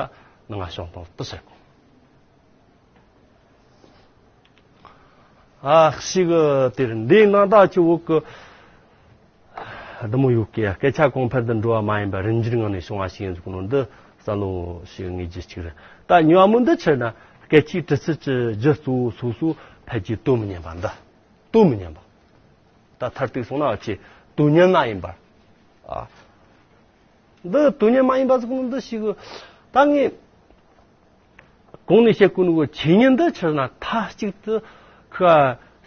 ནང་ང་བྱུང་སྟངས་དེ་ཟེར་གོ། ཨ། ཤེས་གི་དེར་འདིའི་ནང་ད་ཅི་བོད་ཀྱི་འདི་མོ་ཡོད་ཀི། སྐད་ཆ་གོང་འཕེལ་དུ་འགྲོ་བ་མ་ཡིན་པར་རིམ་གྱིས་ངང་ནས་བྱུང་བ་ཞིག་ཡིན་ཟེར་གོ་ནོ་འདི་བསམ་བློ་ཞིག་ངེས་རྒྱུ་གཅིག་རེད། ད་གཉིས་པ་མོ་འདི་ཆི་ན་སྐད་ཆའི་གྲུབ་ཚུལ་གྱི་རྒྱུ་གཙོ་བོ་སོ་སོ་ཕལ་ཆེར་དོན་མི་མཉམ་པ་འདི། དོན་མི་མཉམ་པ། ད་མཐར་ཐུག་སོང་ན་ཅི་དོན་མཉམ་མ་ཡིན་པར། ཨ། འདི་དོན་མཉམ་མ་ཡིན་པ་ཟེར་གོ་ནོ་འདི་ཞིག་ད་ངས་གོང་ནས་བཤད་གོ་ནོ་གི་ཆོས་ཉིད་འདི་ཆི་ན་མཐའ་གཅིག་ཏུ་ཁ་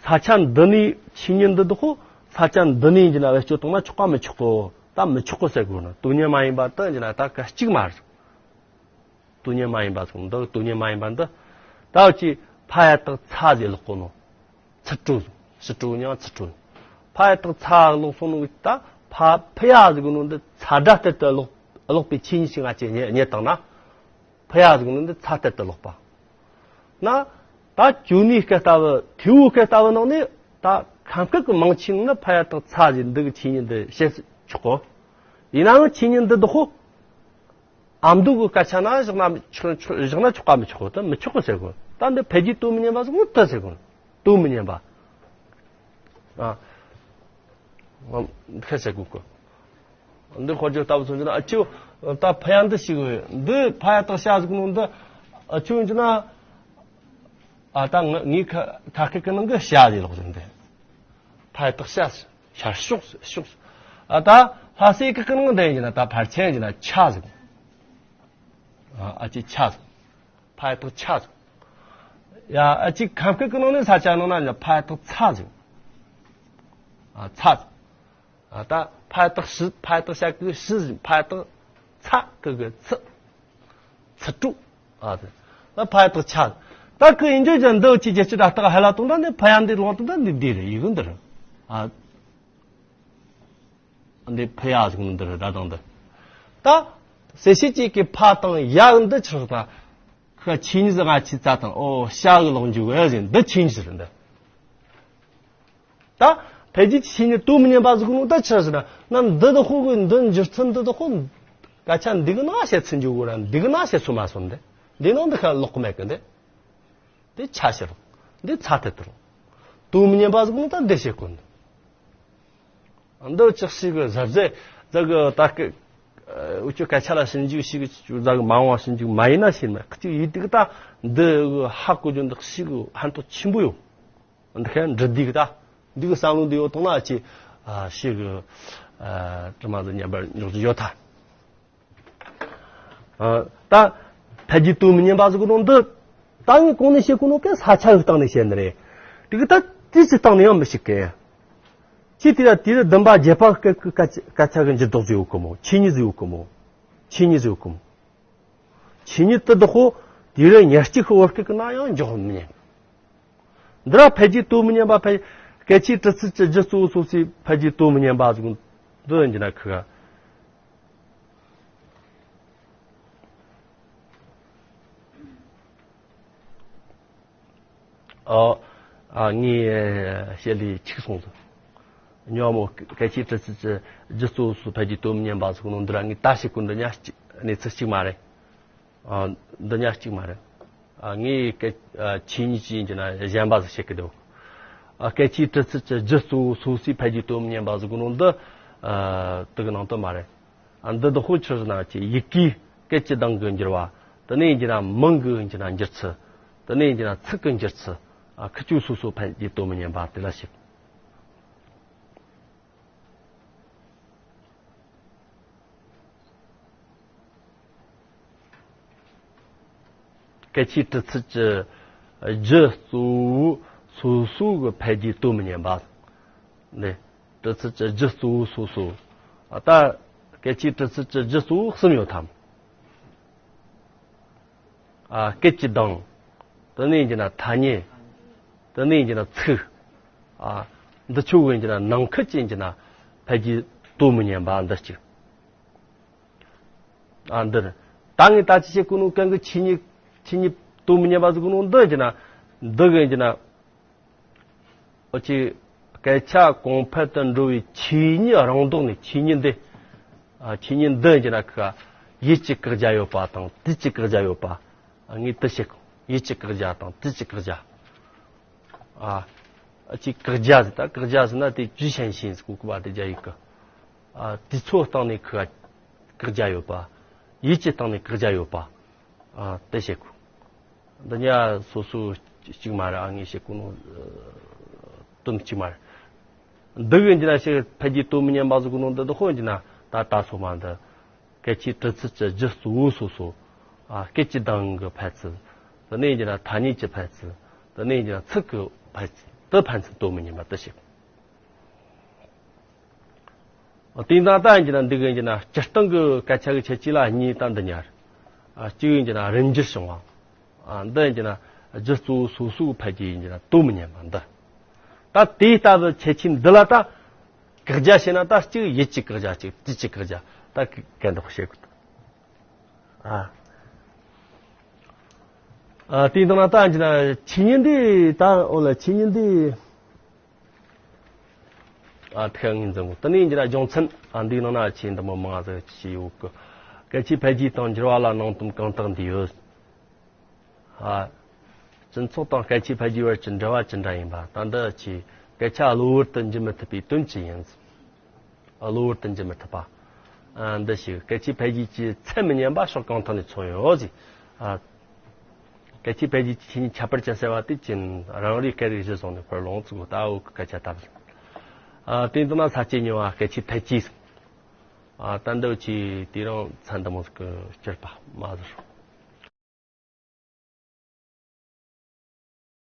ས་ཆ་འདི་ནས་ཆོས་ཉིད་འདི་དག་ས་ཆ་འདི་ནས་ཡིན་གྱི་ན་བེད་སྤྱོད་བཏང་ན་ཆོག་ག་མི་ཆོག་གོ། ད་མི་ཆོག་གོ་ཟེར་གོ་ནོ། དོན་མཉམ་མ་ཡིན་པ་དེ་ཡིན་གྱི་ན་ད་ག་གཅིག་མ་རེད། དོན་མཉམ་མ་ཡིན་པ་ཟེར་གོ་ནོ་འདི་དོན་མཉམ་མ་ཡིན་པ་འདི། ད་ཅི་ཕ་ཡ་བཏགས་ཚ་ཟེར་ཀློག་གོ་ནོ། ཚུ་དྲོ། ཕྱི་དྲོ་ཉང་ཚུ་དྲོ། ཕ་ཡ་བཏགས་ཚ་ཀློག་སོང་ནོ་ད་ཕ་ཕི་ཡ་ཟེར་གོ་ནོ་འདི་ཚ་སྒྲ་ལྟར་དུ་ཀློག་ཀློག་པའི་ཆོས་ཉིད་ཞིག་ང་ཅི་རྙེད་རྙེད་བཏང་ན། ཕི་ཡ་ཟེར་གོ་ནོ་འདི་ཚ་ལྟར་དུ་ཀློག་པ། ན། ད་ཇོ་ནིའི་སྐད་ལྟ་བུ་ཐེའུ་སྐད་ལྟ་བུ་ནང་ནས་ད་ཁམས་སྐད་ཀྱི་མང་ཆེ་ནི་ཕ་ཡ་བཏགས་ཚ་ཟེར་འདི་གི་ཆོས་ཉིད་འདི་བཤད་ཆོག་གོ། ཡིན་ནའང་ཆོས་ཉིད་འདི་དག་གོ། ཨ་མདོ་གི་སྐད་ཆ་ན་བཞག་ན་ཆོག་ཆོག་བཞག་ན་ཆོག་ག་མི་ཆོག་གོ། ད་མི་ཆོག་གོ་ཟེར་གོ། ད་འདི་ཕལ་ཆེར་དོན་མི་མཉམ་པ་ཟེར་གོ་ད་ཟེར་གོ། དོན་མི་མཉམ་པ། ཨ། ཁ་ཟེར་གོ་གོ། འདི་དཔེར་བརྗོད་ལྟ་བུ་མཚོན་རྒྱུ་ན་ཨ་ཅོ། ད་ཕ་ཡ་འདི་ཞིག་འདི་ཕ་ཡ་བཏགས་ཤ་ཟེར་གོ་ནོ་འདི་ཨ་ཅོ་ཡིན་རྒྱུ་ན། ཨ། ད་ངི་ངི་ཁ་ཁ་སྐད་ཀྱི་ནང་གི་ཤ་ཟེར་ལོག་ཟེར་འདི། ཕ་ཡ་བཏགས་ཤ་ཟེར། ཤར་ཕྱོགས་ཟེར་ཕྱོགས་ཟེར། ཨ། ད་ལྷ་སའི་སྐད་ཀྱི་ནང་འདི་ཡིན་ན་ད་ཕལ་ཆེར་ཡིན་ན་ཆ་ཟེར། ཨ། ཨ་ཅེ་ཆ་ཟེར། ཕ་ཡ་བཏགས་ཆ་ཟེར། ཡ། ཨ་ཅེ་ཁམས་སྐད་ཀྱི་ནང་ནས་ས་ཆ་ནང་ན་ཡིན་ན་ཕ་ཡ་བཏགས་ཚ་ཟེར། ཨ། ཚ་ཟེར། ཨ། ད་ཕ་ཡ་བཏགས་ཤི། ཕ་ཡ་བཏགས་ཤ་གི་ཤི་ཟེར། ཕ་ཡ་བཏགས་ཚ་གི་གི་ཚི། ཚི་དྲོ། ཨ། དེ་ད་ཕ་ཡ་བཏགས་ཆ། ད་གི་ཡིན་རྒྱུ་ཅན་འདི་ཅི་རྒྱལ་སྤྱི་ད་ལྟ་ཧ་ལ་དུང་ད་ནི་ཕ་ཡ་འདི་ལོང་དུ་ད་འདི་འདི་རེད། ཡི་གུ་འདི་རེད། ཨ། འདི་ཕ་ཡ་ཟིག་ནི་འདི་རེད་ད་དང་འདི། ད་གསལ་བྱེད་ཅིག་གི་ཕ་དང་ཡ་གི་འདི་ཆི་ཟིག་ད། ཁ་ཆོས་ཉིད་ཟིག་ང་ཆི་ཙ་དང་ཨོ་ཤ་གི་ལོག་འཇུག་གི་ཟིག་འདི་ཆོས་ཉིད་ཟིག་རེད་འདི། ད་ཕལ་ཆེར་ཆོས་ཉིད་དོན་མི་མཉམ་པ་ཟིག་ནོ་ད་ཆི་ཟིག་ན་ན་འདི་དེ་ཁོ་གི་འདི་འགྱུར་ཚུལ་འདི་དེ་ཁོ། སྐད་ཆ་འདི་གི་ནང་བཤད་ཚུལ་འཇུག་གོ་ར་འདི་གི་ནང་བཤད་ཚུལ་མ་སོང་འདི། འདི་ནང་འདི་ཁ་ལོག་གི་མེད་གི་འདི། འདི་ཆ་ཤེས་རོགས། འདི་ཚ་ཐལ་དུ་རོགས། དོན་མི་མཉམ་པ་ཟིག་ནི་ད་འདི་བཤད་དགོས་འདི། འདི་ཅག་ཞིག་གི་གཟབ་གཟབ་ཟ་གི་ད་གི་འུ་ཅོ་སྐད་ཆ་ལ་ཞིབ་འཇུག་ཞིག་ཟ་གི་མ་འོང་བ་ཞིབ་འཇུག་མ་ཡིན་ན་ཤེས་མ་གཅིག་ཡིད་དུ་ད་འདི་ཧ་གོ་རྒྱུ་འདི་ཞིག་ཕན་ཐོགས་ཆེན་པོ་ཡོད། འདི་ཁ་འབྲི་འདི་གི་ད་འདི་གི་བསམ་བློ་འདི་ཡོད་དང་ན་ཅི་ཞིག་གི་དྲི་མ་འདི་མཉམ་པར་འཇོག་རྒྱུ་ཡོད་ད། ད་ཕལ་ཆེར་དོན་མི་མཉམ་པ་ཟིག་གི་ནང་འདི་ད་ངས་གོང་ནས་བཤད་གོ་ནོ་གན་ས་ཆ་གི་སྟེང་ནས་བཤད་ནི་རེད། དེ་གི་ད་དུས་ཀྱི་སྟེང་ནས་ཡང་མི་ཤེས་གི། ཅི་དེ་ལ་དེ་རུ་བདུན་པ་བརྒྱད་པ་སྐད་སྐད་ཆ་གི་འགྱུར་ལྡོག་ཟིག་ཡོད་གི་མོ། ཆོས་ཉིད་ཟིག་ཡོད་གི་མོ། ཆོས་ཉིད་ཟིག་ཡོད་གི་མོ། ཆོས་ཉིད་དེ་དག་གོ་དེ་རུ་ཉེར་གཅིག་གི་བོད་སྐད་གི་ནང་ཡང་འཇོག་མི་ཉན། འདི་ར་ཕལ་ཆེར་དོན་མི་མཉམ་པ་ཕལ་སྐད་ཆའི་གྲུབ་ཚུལ་གྱི་རྒྱུ་གཙོ་བོ་སོ་སོའི་ཕལ་ཆེར་དོན་མི་མཉམ་པ་ཟིག་འདི་ཡིན་གྱི་ན་ཁི་ག་ཨོ། ཨ་ངས་བཤད་ལས་འཕྱུགས་སོང་ཟིག་ཉོ་མོ་སྐད་ཆའི་གྲུབ་ཚུལ་གྱི་རྒྱུ་གཙོ་བོ་སོ་ཕལ་ཆེར་དོན་མི་མཉམ་པ་ཟིག་ནོ་འདི་ར་ངས་ད་བཤད་གོ་འདི་ཉག་གཅིག་གནས་ཚུལ་གཅིག་མ་རེད། ཨ། འདི་ཉག་གཅིག་མ་རེད། ཨ། ངས་སྐད་ཨ། ཆོས་ཉིད་ཅན་གྱི་ན་གཞན་པ་ཟིག་བཤད་གི་འདུག་ཨ། སྐད་ཆའི་གྲུབ་ཚུལ་གྱི་རྒྱུ་གཙོ་བོ་སོ་སོའི་ཕལ་ཆེར་དོན་མི་མཉམ་པ་ཟིག་གི་ནང་དུ། ཨ། དེ་གི་ནང་དུ་མ་རེད། ཨ། འདི་དག་ཧོ་ཆི་ཟེར་ན་ཅི་ཡི་གེའི་སྐད་ཀྱི་གདངས་ཀྱི་འགྱུར་བ། དེ་ནས་ཡིན་གྱི་ན་མིང་གི་ཡིན་གྱི་ན་འགྱུར་ཚུལ། དེ་ནས་ཡིན་གྱི་ན་ཚིག་གི་འགྱུར་ཚུལ། ཨ། ཁི་ཆོ་སོ་སོ་ཕལ་ཆེར་དོན་མི་མཉམ་པ་དེ་ལ་བཤད། སྐད་ཆའི་གྲུབ་ཚུལ་གྱི་རྒྱུ་གཙོ་བོ་སོ་སོ་གི་ཕལ་ཆེར་དོན་མི་མཉམ་པ། ནས་གྲུབ་ཚུལ་གྱི་རྒྱུ་གཙོ་བོ་སོ་སོ། ད་སྐད་ཆའི་གྲུབ་ཚུལ་གྱི་རྒྱུ་གཙོ་བོ་གསུམ་ཡོད་དམ། ཨ། སྐད་ཀྱི་གདངས། དེ་ནས་ཡིན་གྱི་ན་ཐ་སྙད། དེ་ནས་ཡིན་གྱི་ན་ཚིག་ཨ། འདི་ཆོ་གི་ཡིན་གྱི་ན་ནང་ཁུལ་གྱི་ཡིན་གྱི་ན་ཕལ་ཆེར་དོན་མི་མཉམ་པ་འདི་གཅིག་ཨ། འདིར་ད་ངས་ད་ཅི་བཤད་གོ་ནོ་གན་གི་ཆོས་ཉིད་ཆོས་ཉིད་དོན་མི་མཉམ་པ་ཟིག་གོ་ནོ་འདི་ཡིན་གྱི་ན་འདི་གི་ཡིན་གྱི་ན། འོ་ཅི། སྐད་ཆ་གོང་འཕེལ་དུ་འགྲོ་བའི་ཆོས་ཉིད་རང་ལྡོག་ནས་ཆོས་ཉིད་འདི། ཨ། ཆོས་ཉིད་འདི་ཡིན་གྱི་ན་ཁ་ཡིད་ཀྱི་བཀག་རྒྱ་ཡོད་པ་དང་དུས་ཀྱི་བཀག་རྒྱ་ཡོད་པ། ཨ། ངས་དེ་བཤད་གོ་ཡིད་ཀྱི་བཀག་རྒྱ་དང་དུས་ཀྱི་བཀག་རྒྱ། ཨ། ཨ་ཅི་བཀག་རྒྱ་ཟེར་ད་བཀག་རྒྱ་ཟེར་ན་དེ་ཇུས་ཤན་ཤིན་ཟེར་གོ་གི་བ་དེ་རྒྱ་ཡིག་གི་ཨ། དུས་ཚོད་སྟེང་ནས་ཁ་བཀག་རྒྱ་ཡོད་པ། ཡིད་ཀྱི་སྟེང་ནས་བཀག་རྒྱ་ཡོད་པ། ཨ། དེ་བཤད་གོ་འདི་ཉ་སོ་སོ་གཅིག་མ་རེད། ཨ། ངས་བཤད་གོ་ནོ་དོན་གཅིག་མ་རེད། འདི་གི་འདི་ན་ཞིག་ཕལ་ཆེར་དོན་མི་མཉམ་པ་ཟིག་གོ་ནོ་འདི་འདི་ཧོ་འདི་ན་ད་ད་སོ་མ་འདི། སྐད་ཆའི་གྲུབ་ཚུལ་གྱི་རྒྱུ་གཙོ་བོ་སོ་སོ། ཨ། སྐད་ཀྱི་གདངས་ཀྱི་འཕར་ཚུལ། དེ་ནས་ཡིན་གྱི་ན་ཐ་སྙད་ཀྱི་འཕར་ཚུལ། དེ་ནས་ཡིན་གྱི་ན་ཚིག་གི་འཕར་ཚུལ་དེ་ཕན་ཚུན་དོན་མི་མཉམ་པ་དེ་བཤད། དེ་ཡིན་ཙང་ད་ཡིན་གྱི་ན་འདི་གི་ཡིན་གྱི་ན་སྤྱིར་བཏང་གི་སྐད་ཆ་གི་ཁྱད་ཆོས་ལ་གཉིས་ད་འདི་ཉར། ཨ། གཅིག་ཡིན་གྱི་ན་རིམ་འགྱུར་བྱུང་བ། ཨ། འདི་ཡིན་གྱི་ན་རྒྱུ་གཙོ་བོ་སོ་སོའི་འཕར་རྒྱུ་ཡིན་གྱི་ན་དོན་མི་མཉམ་པ་འདི། ད་དེའི་ལྟ་བུ་ཁྱད་ཆོས་འདི་ལ་ད། བཀག་རྒྱ་བྱས་ན་ད་གཅིག་ཡིད་ཀྱི་བཀག་རྒྱ་གཅིག་དུས་ཀྱི་བཀག་རྒྱ་ད་གན་འདོགས་བྱེད་དགོས། ཨ། ཨ། དེའི་སྟེང་ན་ད་ཡིན་གྱི་ན་ཆོས་ཉིད་འདི་ད་འོ་ལ་ཆོས་ཉིད་འདི། ཨ། ཐེག་ངོས་འཛིན་གོ་དེ་ནས་ཡིན་གྱི་ན་རྒྱུ་མཚན། ཨ། འདིའི་ནང་ན་ཆོས་འདི་མོ་མང་ཟིག་ཅིག་ཡོད་གི་སྐད་ཆའི་འཕར་རྒྱུ་དང་འགྱུར་བ་ལ་ནང་དོན་གང་དག་འདུས་ཡོད། ཨ། སྤྱི་ཚོགས་དང་སྐད་ཆའི་འཕར་རྒྱུའི་བར་གྱི་འབྲེལ་བ་ཅི་འདྲ་ཡིན་པ་ད་འདི་ཆོས་སྐད་ཆ་གློ་བུར་དུ་འགྱུར་མི་ཐུབ་པའི་དོན་ཅི་ཡིན། གློ་བུར་དུ་འགྱུར་མི་ཐུབ་པ། ཨ། འདི་ཞིག་སྐད་ཆའི་འཕར་རྒྱུ་གྱི་ཚད་མི་མཉམ་པ་ཕྱོགས་གང་ཐད་ནས་མཚོན་ཡོད་ཟེར། ཨ། སྐད་ཆའི་འཕར་རྒྱུ་གྱི་ཆོས་ཉིད་ཁྱད་པར་ཅན་གསལ་བ་དེ་ཅན་རང་རེའི་སྐད་རིགས་གཞི་བཟུང་ནས་ཕར་ལོངས་ཚུགས་ལྟ་བུ་གི་སྐད་ཆ་ལྟ་བུ། ཨ། དེ་འདི་ན་ས་བཅད་ཉོ་བ་སྐད་ཆའི་འཕར་རྒྱུ། ཨ། ད་འདི་ཆོས་དེ་རིང་ཚན་འདི་མོ་ཟིག་གི་སྤྱིར་པ་མ་ཟེར།